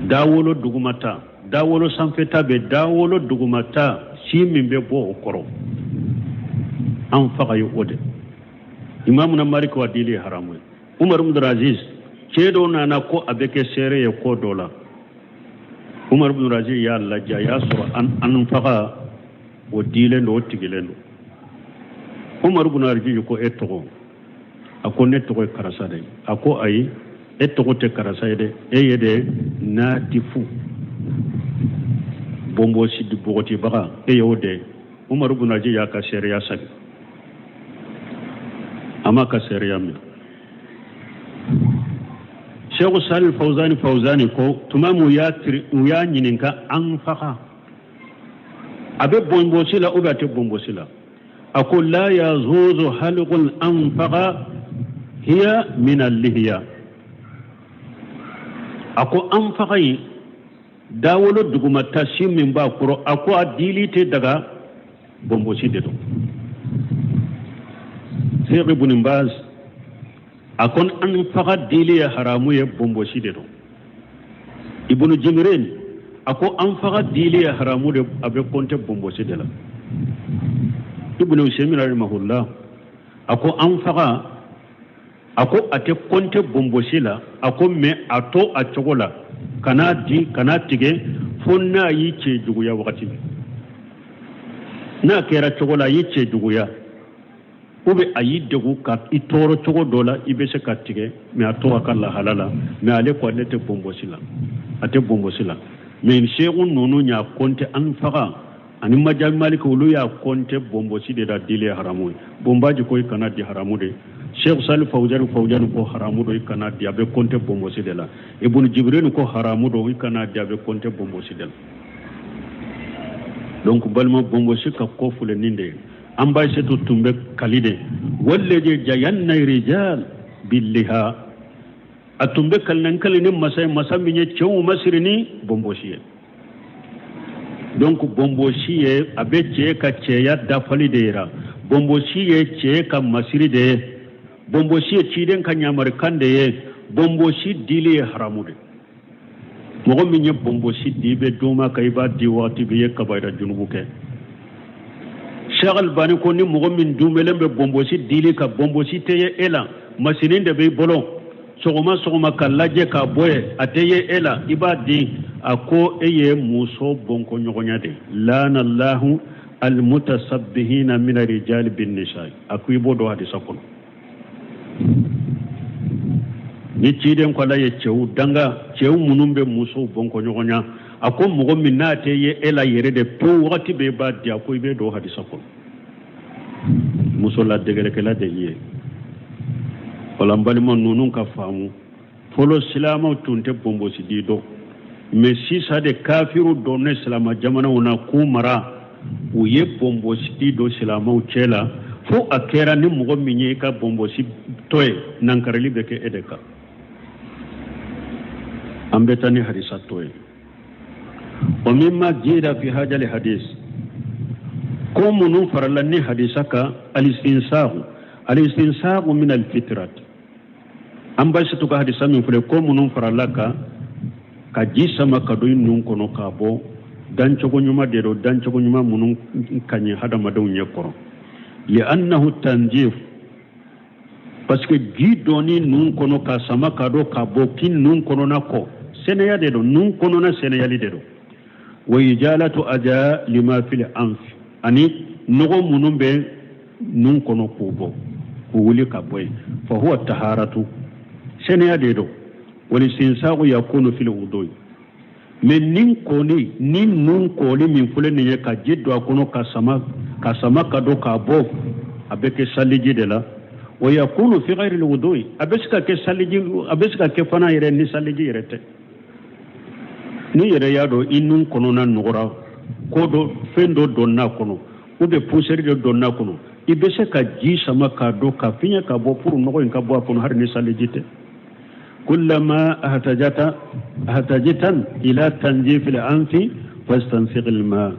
dawolo dugumata, dawolo sanfɛta bɛ, dawolo dugumata si min bɛ bɔ o kɔrɔ, an faga ye o de. Imamuna Maliki wa dili ye haramu ye. Umar ibn Aziz, cɛ dɔ nana ko a bɛ kɛ seere ye ko dɔ la, Umar ibn Aziz y'a lajɛ, a y'a sɔrɔ an faga o dilen don, o tigilen don. Umar ibn Aziz ko e tɔgɔ? A ko ne tɔgɔ ye karisa de. A ko ayi, e tɔgɔ tɛ karisa ye dɛ, e ye de natifu bonbosi bɔgɔtibaga, e y'o de. Umar ibn Aziz y'a ka seereya sagi, a m'a ka seereya minɛ. Sheikh Salih Fawzani Fawzani ko tuma min u y'a ɲininka an faga a bɛ bonbosi la ou bien a tɛ bonbosi la, a ko la yazuzu halqul anfaqa hiya min al-lihiya. A ko an faga in dawolo dugumata si min b'a kɔrɔ, a ko a dili tɛ daga, bonbosi de don. Sheikh Ibn Baz a ko an faga dili ye haramu ye, bonbosi de don. Ibn Jibrin a ko an faga dili ye haramu de, a bɛ kɔnte bonbosi de la. Ibn Usaymin rahimahullah a ko an faga, a ko a tɛ kɔnte bonbosi la, a ko mais a to a cogo la, kana di, kana tigɛ fo n'a y'i cɛ juguya wagati min. N'a kɛra cogo la a y'i cɛ juguya ou bien a y'i degun ka i tɔɔrɔ cogo dɔ la, i bɛ se ka tigɛ, mais a to a ka lahala la. Mais ale ko ale tɛ bonbosi la, a tɛ bonbosi la. Mais seku ninnu y'a kɔnte an faga ani majabi maliki olu y'a kɔnte bonbosi de la dili ye haramu ye. Bonbaji ko i kana di haramu de. Sheikh Salih Fawzani Fawzani ko haramu don, i kana di, a bɛ kɔnte bonbosi de la. Ibn Jibrin ko haramu don, i kana di, a bɛ kɔnte bonbosi de la. Donc balima, bonbosi ka ko filɛ nin de ye. An ba Aïssatou tun bɛ kali de wallazi zayyana rijal billiha, a tun bɛ kali na n kali ni masa ye, masa min ye cɛw masiri ni bɔnbɔsi ye. Donc bɔnbɔsi ye a bɛ cɛ ka cɛya dafali de yira, bɔnbɔsi ye cɛ ka masiri de ye, bɔnbɔsi ye ciden ka ɲamarikan de ye, bɔnbɔsi dili ye haramu de. Mɔgɔ min ye bɔnbɔsi di i bɛ don ma kan i b'a di waati bɛɛ i ye kabayira junubu kɛ. Cheikh Albani ko ni mɔgɔ min dunbelen bɛ bɔnbɔsi dili kan, bɔnbɔsi tɛ ye e la, masinin de b'i bolo sɔgɔma sɔgɔma ka lajɛ k'a bɔ yen, a tɛ ye e la, i b'a di, a ko e ye muso bɔnkɔɲɔgɔnya de. Lanallahu almutasabbihina mina rijali bin nisa, a ko i b'o dɔn hadisa kɔnɔ. Ni ciden ko ala ye cɛw danga, cɛw minnu bɛ musow bɔnkɔɲɔgɔnya, a ko mɔgɔ min n'a tɛ ye e la yɛrɛ de pewu wagati bɛɛ i b'a di, a ko i bɛ don hadisa kɔnɔ. Muso ladegɛrɛkɛla de ye. Wala n balima ninnu ka faamu, fɔlɔ silamɛw tun tɛ bɔnbɔsi di dɔn, mais sisan de kafiru donnen silamɛ jamanaw na k'u mara, u ye bɔnbɔsi di don silamɛw cɛ la, fo a kɛra ni mɔgɔ min ye i ka bɔnbɔsi tɔ ye, nankarili bɛ kɛ e de kan. An bɛ taa ni hadisa tɔ ye. Wa mimma jira fi hajali hadis, ko minnu farala ni hadisa kan, alistinsahu, alistinsahu min alfitrat. An ba Aïssatou ka hadisa min filɛ, ko minnu farala kan ka ji sama ka don i nun kɔnɔ k'a bɔ, dancogo ɲuman de don, dancogo ɲuman minnu ka ɲi hadamadenw ɲɛ kɔrɔ. Li'annahu tanjif, parce que ji donni nun kɔnɔ ka sama ka don ka bɔ k'i nun kɔnɔna kɔ, sɛnɛya de don, nun kɔnɔna sɛnɛyali de don. Wa ijalatu aja lima fil anf, ani nɔgɔ minnu bɛ nun kɔnɔ k'u bɔ, k'u wuli ka bɔ yen. Fa huwa taharatu, sɛnɛya de don. Walisinsagu yakunu fil wudu, mais nin kɔni ni nun kɔli min filɛ nin ye ka ji don a kɔnɔ ka sama ka sama ka don k'a bɔ, a bɛ kɛ saliji de la. Wa yakunu fi ghayri wudu, a bɛ se ka kɛ saliji, a bɛ se ka kɛ fana yɛrɛ ni saliji yɛrɛ tɛ. N'i yɛrɛ y'a dɔn i nun kɔnɔna nɔgɔra, ko dɔ fɛn dɔ donna a kɔnɔ ou bien poussière dɔ donna a kɔnɔ, i bɛ se ka ji sama k'a don ka fiɲɛ ka bɔ pour nɔgɔ in ka bɔ a kɔnɔ hali ni saliji tɛ. Kullama ahtajata ahtajitan ila tanjif al-anfi fastansiq al-ma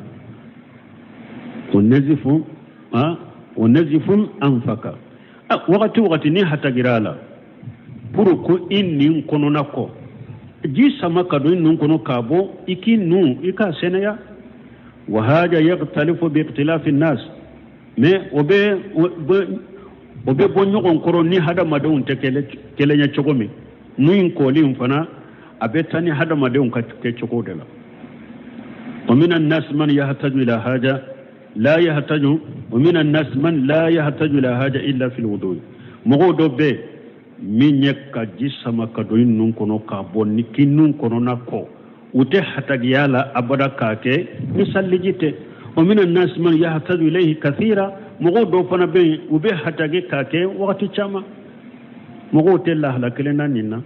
wa nazifu wa nazifun anfaka. Wagati wagati ni hatagira a la pour ko i nin kɔnɔna kɔ, ji sama ka don i nun kɔnɔ k'a bɔ, i k'i nun i k'a sɛnɛya. Wa haja yakhtalifu bi ikhtilafi nas, mais o bɛ bɔ ɲɔgɔn kɔrɔ ni hadamadenw tɛ kelen ye cogo min, nun in kɔli in fana a bɛ taa ni hadamadenw ka kɛ cogo de la. Wa min annas man yahtaju ila haja la yahtaju, wa min annas man la yahtaju ila haja illa fil wudu. Mɔgɔw dɔ bɛ min ye ka ji sama ka don i nun kɔnɔ k'a bɔ ni k'i nun kɔnɔna kɔ, u tɛ hatagiya la abada k'a kɛ ni saliji tɛ. Wa min annas man yahtaju ilayhi kathira, mɔgɔw dɔw fana bɛ yen u bɛ hatagi k'a kɛ wagati caman, mɔgɔw tɛ lahala kelen na nin na.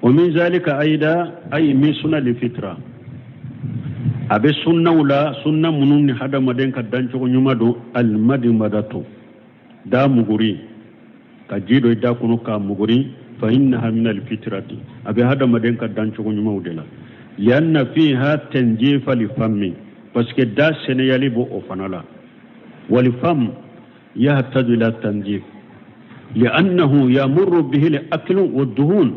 Wa min zalika ayida ay min sunna li fitra, a bɛ sunnaw la, sunna minnu ni hadamaden ka dancogo ɲuman don, almadmadatu, da muguri, ka ji don i da kɔnɔ k'a muguri, fa innaha min alfitrati, a bɛ hadamaden ka dancogo ɲumanw de la. Lianna fiha tanjifa li fammi, parce que da sɛnɛyali b'o o fana la. Walifam yahtaju ila tanjif liannahu yamurru bihi al-aklu wad-duhun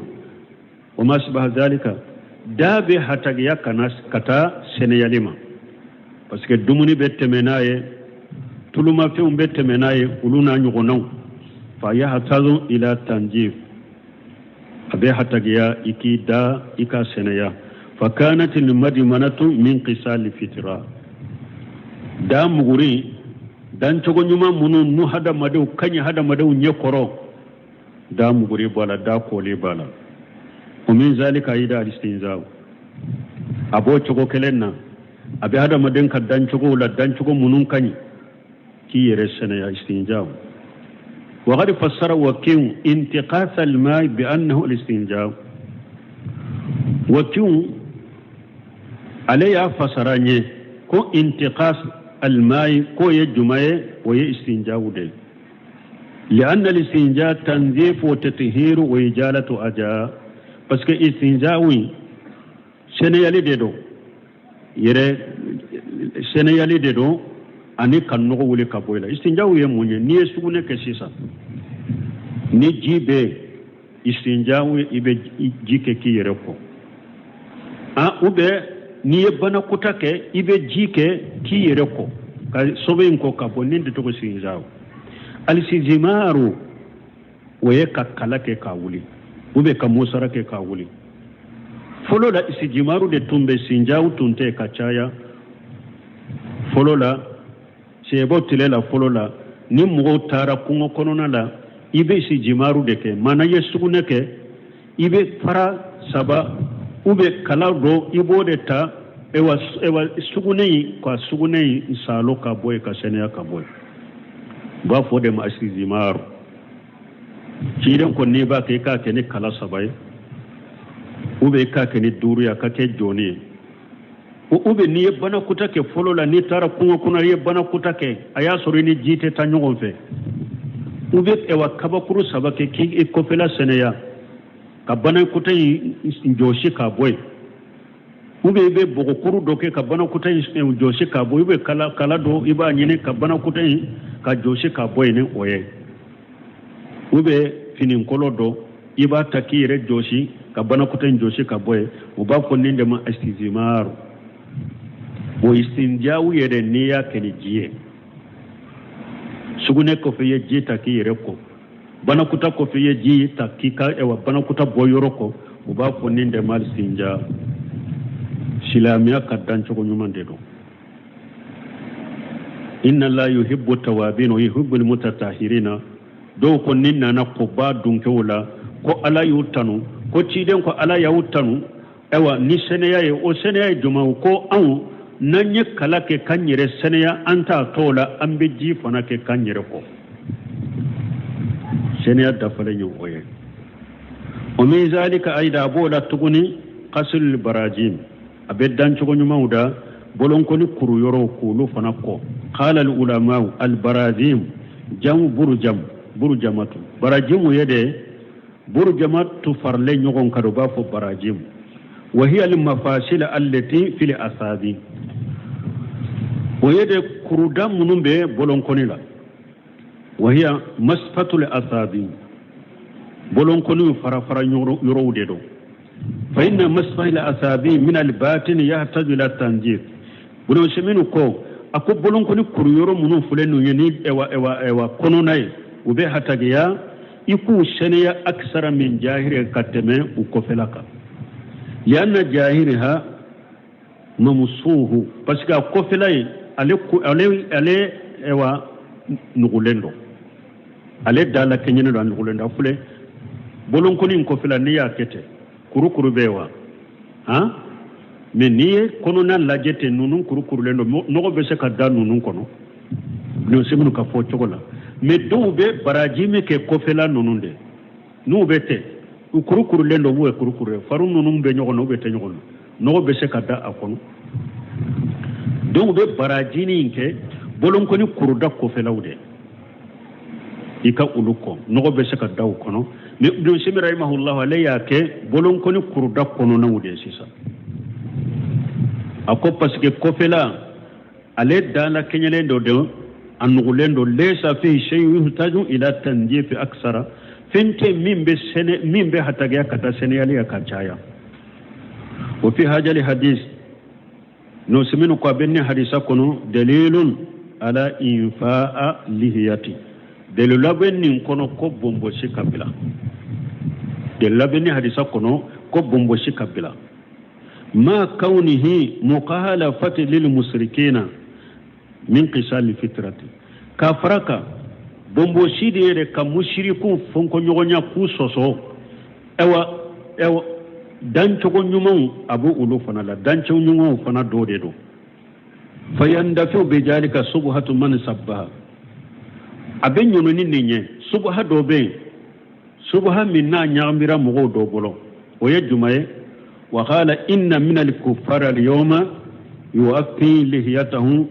wa ma asbaha dhalika, da bɛ hatagiya ka taa sɛnɛyali ma, parce que dumuni bɛ tɛmɛ n'a ye, tulumafɛnw bɛ tɛmɛ n'a ye, olu n'a ɲɔgɔnnaw. Fa yahtaju ila tanjif, a bɛ hatagiya i k'i da i ka sɛnɛya. Fa kanat al-madmanatu min qisal fitra, da muguri dancogo ɲuman minnu n'u hadamadenw ka ɲi hadamadenw ɲɛ kɔrɔ, da muguri b'a la, da kɔli b'a la. Wa min zalika ayida al-istinzaa, a b'o cogo kelen na, a bɛ hadamaden ka dancogow la, dancogo minnu ka ɲi k'i yɛrɛ sɛnɛya, istinjaa. Wa qad fassara wakiu intiqas al-ma bi annahu al-istinjaa, wakiu ale y'a fasara n ye ko intiqas almai, k'o ye juma ye? O ye istinjawu de ye. Lianna listinja tanzifu wa tathiru wa ijalatu aja, parce que istinjawu in sɛnɛyali de don, yɛrɛ sɛnɛyali de don ani ka nɔgɔ wuli ka bɔ i la. Istinjawu ye mun ye? N'i ye sugunɛ kɛ sisan, ni ji bɛ yen, istinjawu, i bɛ ji kɛ k'i yɛrɛ ko ah, ou bien n'i ye banakɔtaa kɛ, i bɛ ji kɛ k'i yɛrɛ ko ka sobe in ko ka bɔ. Nin de tɔgɔ istinjawu. Alisijimaaru, o ye ka kala kɛ k'a wuli, ou bien ka mosara kɛ k'a wuli. Fɔlɔ la, isijimaru de tun bɛ, istinjawu tun tɛ ka caya fɔlɔ la, sahabaw tile la. Fɔlɔ la, ni mɔgɔw taara kungo kɔnɔna la, i bɛ isijimaru de kɛ. Maana i ye sugunɛ kɛ, i bɛ fara saba ou bien kala dɔ, i b'o de ta, ewa ewa, sugunɛ in ka sugunɛ in saalo ka bɔ yen, ka sɛnɛya ka bɔ yen. U b'a fɔ o de ma isijimaru. Ciden ko n'i b'a kɛ, i k'a kɛ ni kala saba ye, ou bien i k'a kɛ ni duuru ye, a ka kɛ jɔni ye. Ou bien n'i ye banakɔtaa kɛ fɔlɔ la, n'i taara kungo kɔnɔ, i ye banakɔtaa kɛ, a y'a sɔrɔ i ni ji tɛ taa ɲɔgɔn fɛ, ou bien ewa kabakuru saba kɛ k'i kɔfɛla sɛnɛya ka banakɔtaa in jɔsi k'a bɔ yen, ou bien i bɛ bɔgɔkuru dɔ kɛ ka banakɔtaa in jɔsi k'a bɔ, i bɛ kala dɔ i b'a ɲini ka banakɔtaa in ka jɔsi k'a bɔ yen ni o ye, ou bien finikolo dɔ i b'a ta k'i yɛrɛ jɔsi ka banakɔtaa in jɔsi ka bɔ yen. U b'a fɔ nin de ma istijmaru. O istinjawu yɛrɛ, n'i y'a kɛ ni ji ye, sugunɛ kɔfɛ i ye ji ta k'i yɛrɛ ko, banakɔtaa kɔfɛ i ye ji ta k'i ka ewa banakɔtaa bɔ yɔrɔ ko, u b'a fɔ nin de ma istinja. Silamɛya ka dancogo ɲuman de don. Inna la yuhibbu tawabin wa yuhibbu almutatahirina. Dɔw ko ni nana ko ba dunkew la ko Ala y'u tanu, ko ciden ko Ala y'u tanu, ayiwa ni sɛnɛya ye. O sɛnɛya ye jumɛn? Ko anw n'an ye kala kɛ k'an yɛrɛ sɛnɛya, an t'a tɔw la, an bɛ ji fana kɛ k'an yɛrɛ ko. Sɛnɛya dafalen ye o ye. O min zalika ayida, a b'o la tuguni, kasul barajim, a bɛ dancogo ɲumanw da bolonkɔni kuru yɔrɔw k'olu fana ko. Qala al ulamau al barazim jamu burujam burujamatu. Barajimu ye de burujamatu faralen ɲɔgɔn kan, u b'a fɔ barajim. Wa hiya al mafasil allati fil asabi, o ye de kuruda minnu bɛ bolonkɔni la. Wa hiya masfatul asabi, bolonkɔniw fara fara yɔrɔw de don. Fa inna masfahil asabi min al batin yahtaju ila tanjir. Ibn Usaymin ko a ko bolonkɔni kuru yɔrɔ minnu filɛ ninnu ye ni ewa ewa ewa kɔnɔna ye, u bɛ hatagiya i k'u sɛnɛya aksara min jahiri ka tɛmɛ u kɔfɛla kan. Lianna jahiriha mamsuhu, parce que a kɔfɛla ye ale ale ale ewa nugulen don, ale da la kɛɲɛnen don, a nugulen don. A filɛ bolonkɔni in kɔfɛla, n'i y'a kɛ ten, kurukuru bɛ yen wa han, mais n'i ye kɔnɔna lajɛ ten, ninnu kurukurulen don, nɔgɔ bɛ se ka da ninnu kɔnɔ. Ibn Usaymin ka fɔ cogo la. Mais dɔw bɛ baraji min kɛ kɔfɛla ninnu de, n'u bɛ tɛ u kurukurulen don, u bɛ kurukuru faru ninnu bɛ ɲɔgɔn na, u bɛ tɛ ɲɔgɔn na, nɔgɔ bɛ se ka da a kɔnɔ. Donc u bɛ barajini in kɛ bolonkɔni kuruda kɔfɛlaw de, i ka olu kɔ, nɔgɔ bɛ se ka da u kɔnɔ. Mais Ibn Usaymin rahimahullah, ale y'a kɛ bolonkɔni kuruda kɔnɔnaw de ye sisan. A ko parce que kɔfɛla ale dala kɛɲɛlen dɔ don, a nugulen don. Laysa fihi shay'un yuhtaju ila tanjifi aksara, fɛn tɛ min bɛ sɛnɛ, min bɛ hatagiya ka taa sɛnɛyali ka caya. Wa fi hajali hadis, Ibn Usaymin ko a bɛ nin hadisa kɔnɔ dalilun ala infa'a lihiyati, dalila bɛ nin kɔnɔ ko bonbosi ka bila. Dalila bɛ nin hadisa kɔnɔ ko bonbosi ka bila. Ma kaunihi mukhalafati lil musrikina min qisal fitrati, ka fara kan bonbosi de yɛrɛ ka musiriku fɔnkɔɲɔgɔnya k'u sɔsɔ. Ayiwa ayiwa, dancogo ɲumanw a b'o olu fana la, dancogo ɲumanw fana dɔ de don. Fayandafiu bijalika subuhatu man sabbaha, a bɛ ɲɔnɔ ni nin ye. Subuha dɔ bɛ yen, subuha min n'a ɲagamira mɔgɔw dɔ bolo, o ye jumɛn ye? Wa qala inna min al-kuffari al-yawma yu'affi lihiyatahu.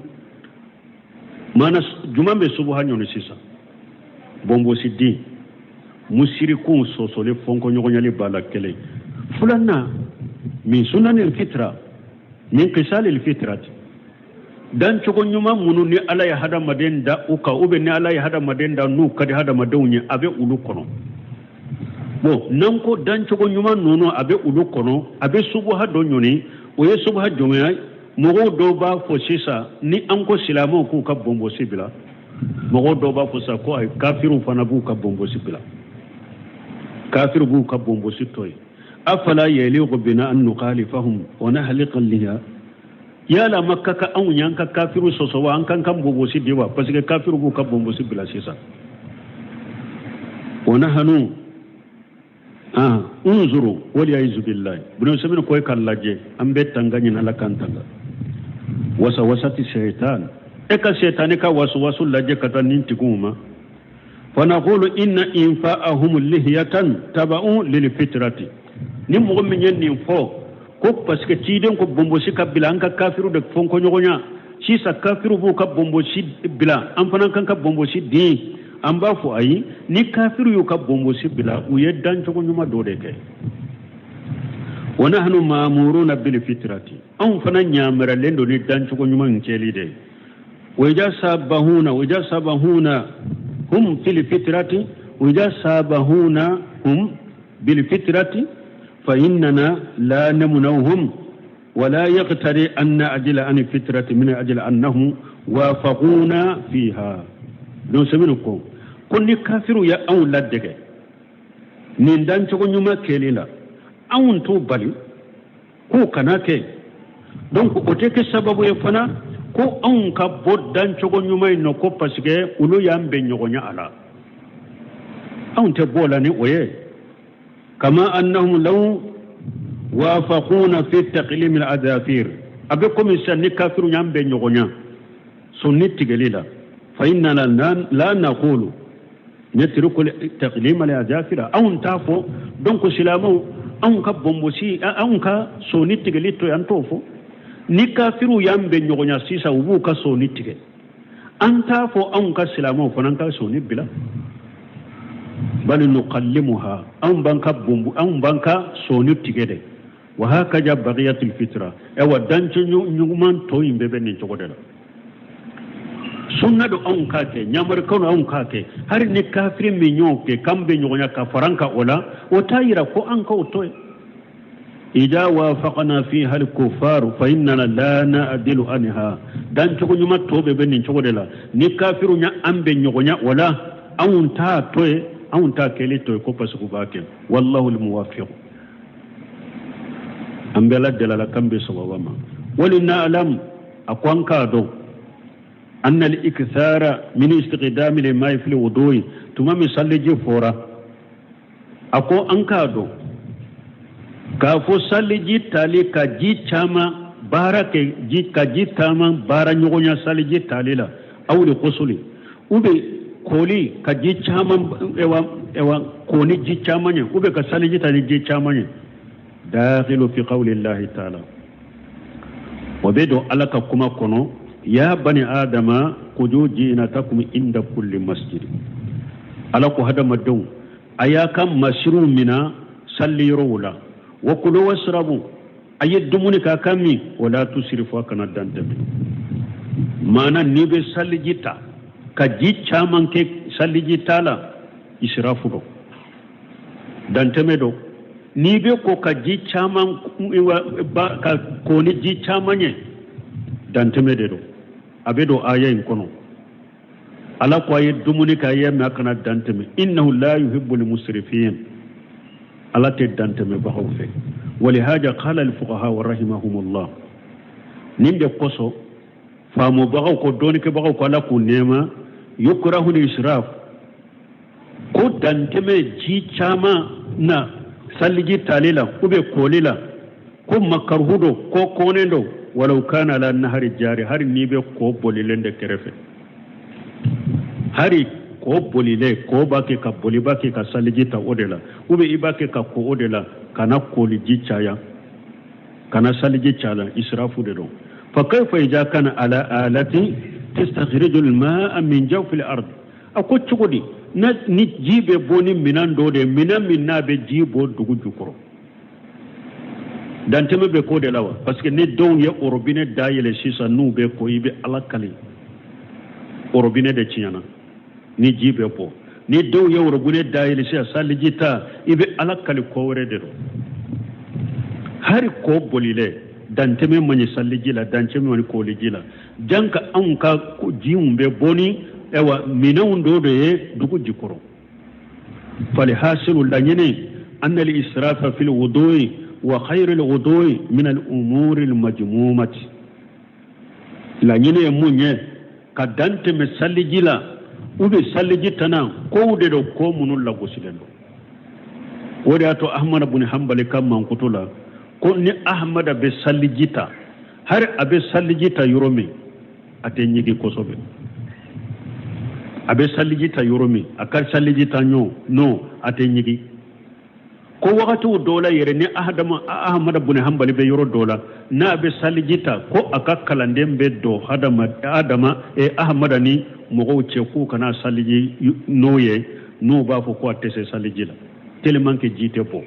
Maana jumɛn bɛ subuha ɲɔni sisan? Bonbosi den musirikunw sɔsɔli fɔnkɔɲɔgɔnyali b'a la kelen. Filanan, min sunanil fitra min kisalil fitrati, dancogo ɲuman minnu ni Ala ye hadamaden da u kan, ou bien ni Ala ye hadamaden da n'u ka di hadamadenw ye, a bɛ olu kɔnɔ. Bon, n'an ko dancogo ɲuman ninnu a bɛ olu kɔnɔ, a bɛ subuha dɔ ɲɔni. O ye subuha jumɛn ye? Mɔgɔw dɔw b'a fɔ sisan, ni an ko silamɛw k'u ka bonbosi bila, mɔgɔw dɔw b'a fɔ sisan ko ayi, kafiriw fana b'u ka bonbosi bila, kafiriw b'u ka bonbosi to yen. Afala yaliqu bina an nukhalifahum wa nahliqa liha, yala ma ka kan anw y'an ka kafiriw sɔsɔ wa, an k'an ka bonbosi di wa? Parce que kafiriw b'u ka bonbosi bila sisan. Wa nahnu unzuru waliyazu billahi, Ibn Usaymin ko e ka lajɛ, an bɛ tanga ɲini Ala k'an tanga wasawasati shaitan, e ka shaitani ka wasuwasu lajɛ ka taa nin tigiw ma. Fanaqulu inna infa'ahum lihiyatan taba'un lil fitrati, ni mɔgɔ min ye nin fɔ ko parce que ciden ko bonbosi ka bila, an ka kafiru de fɔnkɔɲɔgɔnya sisan, kafiru b'u ka bonbosi bila, an fana kan ka bonbosi di, an b'a fɔ ayi, ni kafiru y'u ka bonbosi bila, u ye dancogo ɲuman dɔ de kɛ. Wa nahnu ma'muruna bil fitrati, anw fana ɲamaralen don ni dancogo ɲuman in kɛli de ye. Wa ija sabahuna, wa ija sabahuna hum fil fitrati, wa ija sabahuna hum bil fitrati fa innana la namnauhum wala yaqtari an na'dila an fitrati min ajli annahum wafaquna fiha. Donc sɛbɛn ko ko ni kafiru ye anw ladege nin dancogo ɲuman kɛli la, anw t'u bali k'u kana kɛ. Donc o tɛ kɛ sababu ye fana ko anw ka bɔ dancogo ɲuman in nɔ, ko parce que olu y'an bɛn ɲɔgɔnya a la, anw tɛ bɔ o la ni o ye. Kama annahum law wafaquna fi taqlim al-adafir, a bɛ komi sisan ni kafiru y'an bɛn ɲɔgɔnya sonni tigɛli la, fa innana la naqulu netruku taqlim al-adafir, anw t'a fɔ. Donc silamɛw, anw ka bonbosi, anw ka sonni tigɛli to yen, an t'o fɔ. Ni kafiru y'an bɛn ɲɔgɔnya sisan, u b'u ka sonni tigɛ, an t'a fɔ anw ka silamɛw fana ka sonni bila. Bal nuqallimuha, anw b'an ka bonbo, anw b'an ka sonni tigɛ de. Wa hakaja bagiyatul fitra, ayiwa danco ɲuman tɔ in bɛɛ bɛ nin cogo de la. Sunna don anw k'a kɛ, ɲamarikaw don anw k'a kɛ. Hali ni kafiri min y'o kɛ k'an bɛ ɲɔgɔnya ka fara an kan o la, o t'a yira ko an k'o to yen. Ida wafaqna fiha al-kuffar fa innana la na'dilu anha, dancogo ɲuman tɔ bɛɛ bɛ nin cogo de la. Ni kafiru ɲa an bɛ ɲɔgɔnya o la, anw t'a to yen, anw t'a kɛli to yen ko parce que u b'a kɛ. Wallahu al-muwaffiq, an bɛ Ala deli, Ala k'an bɛ sababa ma. Wali na'lam, a ko an k'a dɔn, anna al-ikthara min istiqdami al-ma'i fil wudu'i, tuma min saliji fɔra, a ko an k'a dɔn k'a fɔ saliji tali ka ji caman baara kɛ, ji ka ji caman baara ɲɔgɔnya saliji tali la, aw de kosoli u bɛ koli ka ji caman, ewa ewa ko ni ji caman ye, u bɛ ka saliji ta ni ji caman ye, dakhilu fi qawli llahi ta'ala, o bɛ don Ala ka kuma kɔnɔ, ya bani adama kudu jinatakum inda kulli masjid. Ala ko hadamadenw, a y'a ka masiriw mina salli yɔrɔw la, wa kulu wasrabu, a ye dumuni k'a ka min, wala tusrifu, a kana dantɛmɛ. Maana n'i bɛ saliji ta ka ji caman kɛ saliji ta la, israfu don, dantɛmɛ don. N'i bɛ ko ka ji caman ka ko ni ji caman ye, dantɛmɛ de don. A bɛ don aya in kɔnɔ. Ala ko a ye dumuni kɛ, a ye min, a kana dantɛmɛ. Innahu la yuhibbul musrifin, Ala tɛ dantɛmɛbagaw fɛ. Walihaja qala al fuqaha wa rahimahumullah, nin de kosɔn faamubagaw ko, dɔnnikɛbagaw ko, Ala k'u nɛɛma, yukrahu israf, ko dantɛmɛ ji caman na saliji tali la ou bien koli la, ko makaruhu don, ko kɔnnen don. Walaw kana ala nahari jari, hari n'i bɛ kɔ bolilen de kɛrɛfɛ, hari kɔ bolilen, kɔ b'a kɛ ka boli, b'a kɛ ka saliji ta o de la, ou bien i b'a kɛ ka ko o de la, kana koliji caya, kana saliji caya, israfu de don. Fa kayfa ija kana ala alati Tastakhrijul maa min jawfil ard. A ko cogo di ni ji bɛ bɔ ni minɛn dɔ de ye, minɛn min n'a bɛ ji bɔ dugu jukɔrɔ? Dantɛmɛ bɛ ko de la wa? Parce que ni dɔw ye orobinɛ dayɛlɛ sisan n'u bɛ ko, i bɛ Ala kali, orobinɛ de tiɲɛna ni ji bɛ bɔ. Ni dɔw ye orobinɛ dayɛlɛ sisan saliji ta, i bɛ Ala kali, ko wɛrɛ de don. Hari ko bolilen, dantɛmɛ man ɲi saliji la, dantɛmɛ man ɲi koliji la. Janka anw ka jiw bɛ bɔ ni ayiwa minɛnw dɔ de ye dugu jukɔrɔ. Falhasilu, laɲini, anna al israfa fil wudu'i wa ghayri al wudu'i min al umuri al majmumati. Laɲini ye mun ye? Ka dan tɛmɛ saliji la u bɛ saliji tana, kow de don, ko minnu lagosilen don. O de y'a to Ahmada bun Hanbali ka mankutu la ko ni Ahmada bɛ saliji ta, hari a bɛ saliji ta yɔrɔ min, a tɛ ɲigin kosɛbɛ. A bɛ saliji ta yɔrɔ min, a ka saliji ta ɲɔ nɔ, a tɛ ɲigin. Ko wagatiw dɔw la yɛrɛ, ni ahadama Ahamada bun Hanbali bɛ yɔrɔ dɔ la n'a bɛ saliji ta, ko a ka kalanden bɛ don hadama adama eh, Ahamada ni mɔgɔw cɛ k'u kana saliji n'o ye, n'u b'a fɔ ko a tɛ se saliji la, tellement que ji tɛ bɔ,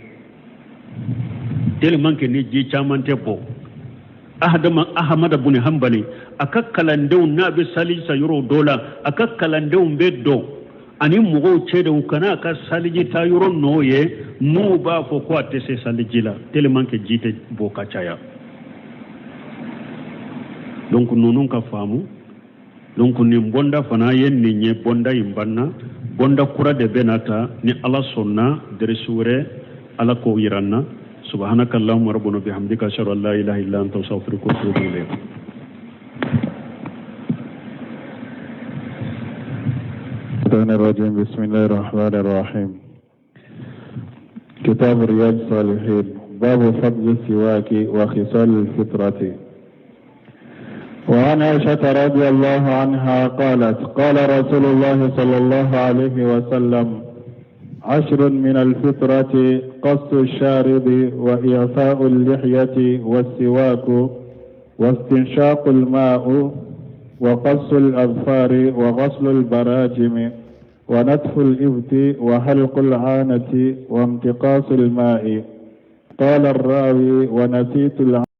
tellement que ni ji caman tɛ bɔ. Ahadama Ahamada bun Hanbali, a ka kalandenw, n'a bɛ saliji ta yɔrɔ dɔ la, a ka kalandenw bɛ don ani mɔgɔw cɛ de, u kana a ka saliji ta yɔrɔ nɔ ye, n'u b'a fɔ ko a tɛ se saliji la, tellement que ji tɛ bɔ ka caya. Donc ninnu ka faamu. Donc nin bonda fana ye nin ye, bonda in banna, bonda kura de bɛna ta ni Ala sɔnna deresi wɛrɛ, Ala k'o yira an na. Subhanaka allahumma rabbana bihamdika, ashhadu an la ilaha illa anta, astaghfiruka wa atubu ilayk. الشيطان الرجيم. بسم الله الرحمن الرحيم. كتاب رياض الصالحين، باب فضل السواك وخصال الفطرة. وعن عائشة رضي الله عنها قالت: قال رسول الله صلى الله عليه وسلم: 10 من الفطرة: قص الشارب وإعفاء اللحية والسواك واستنشاق الماء وقص الأظفار وغسل البراجم ونتف الإبط وحلق العانة وامتقاص الماء. قال الراوي: ونسيت العانة.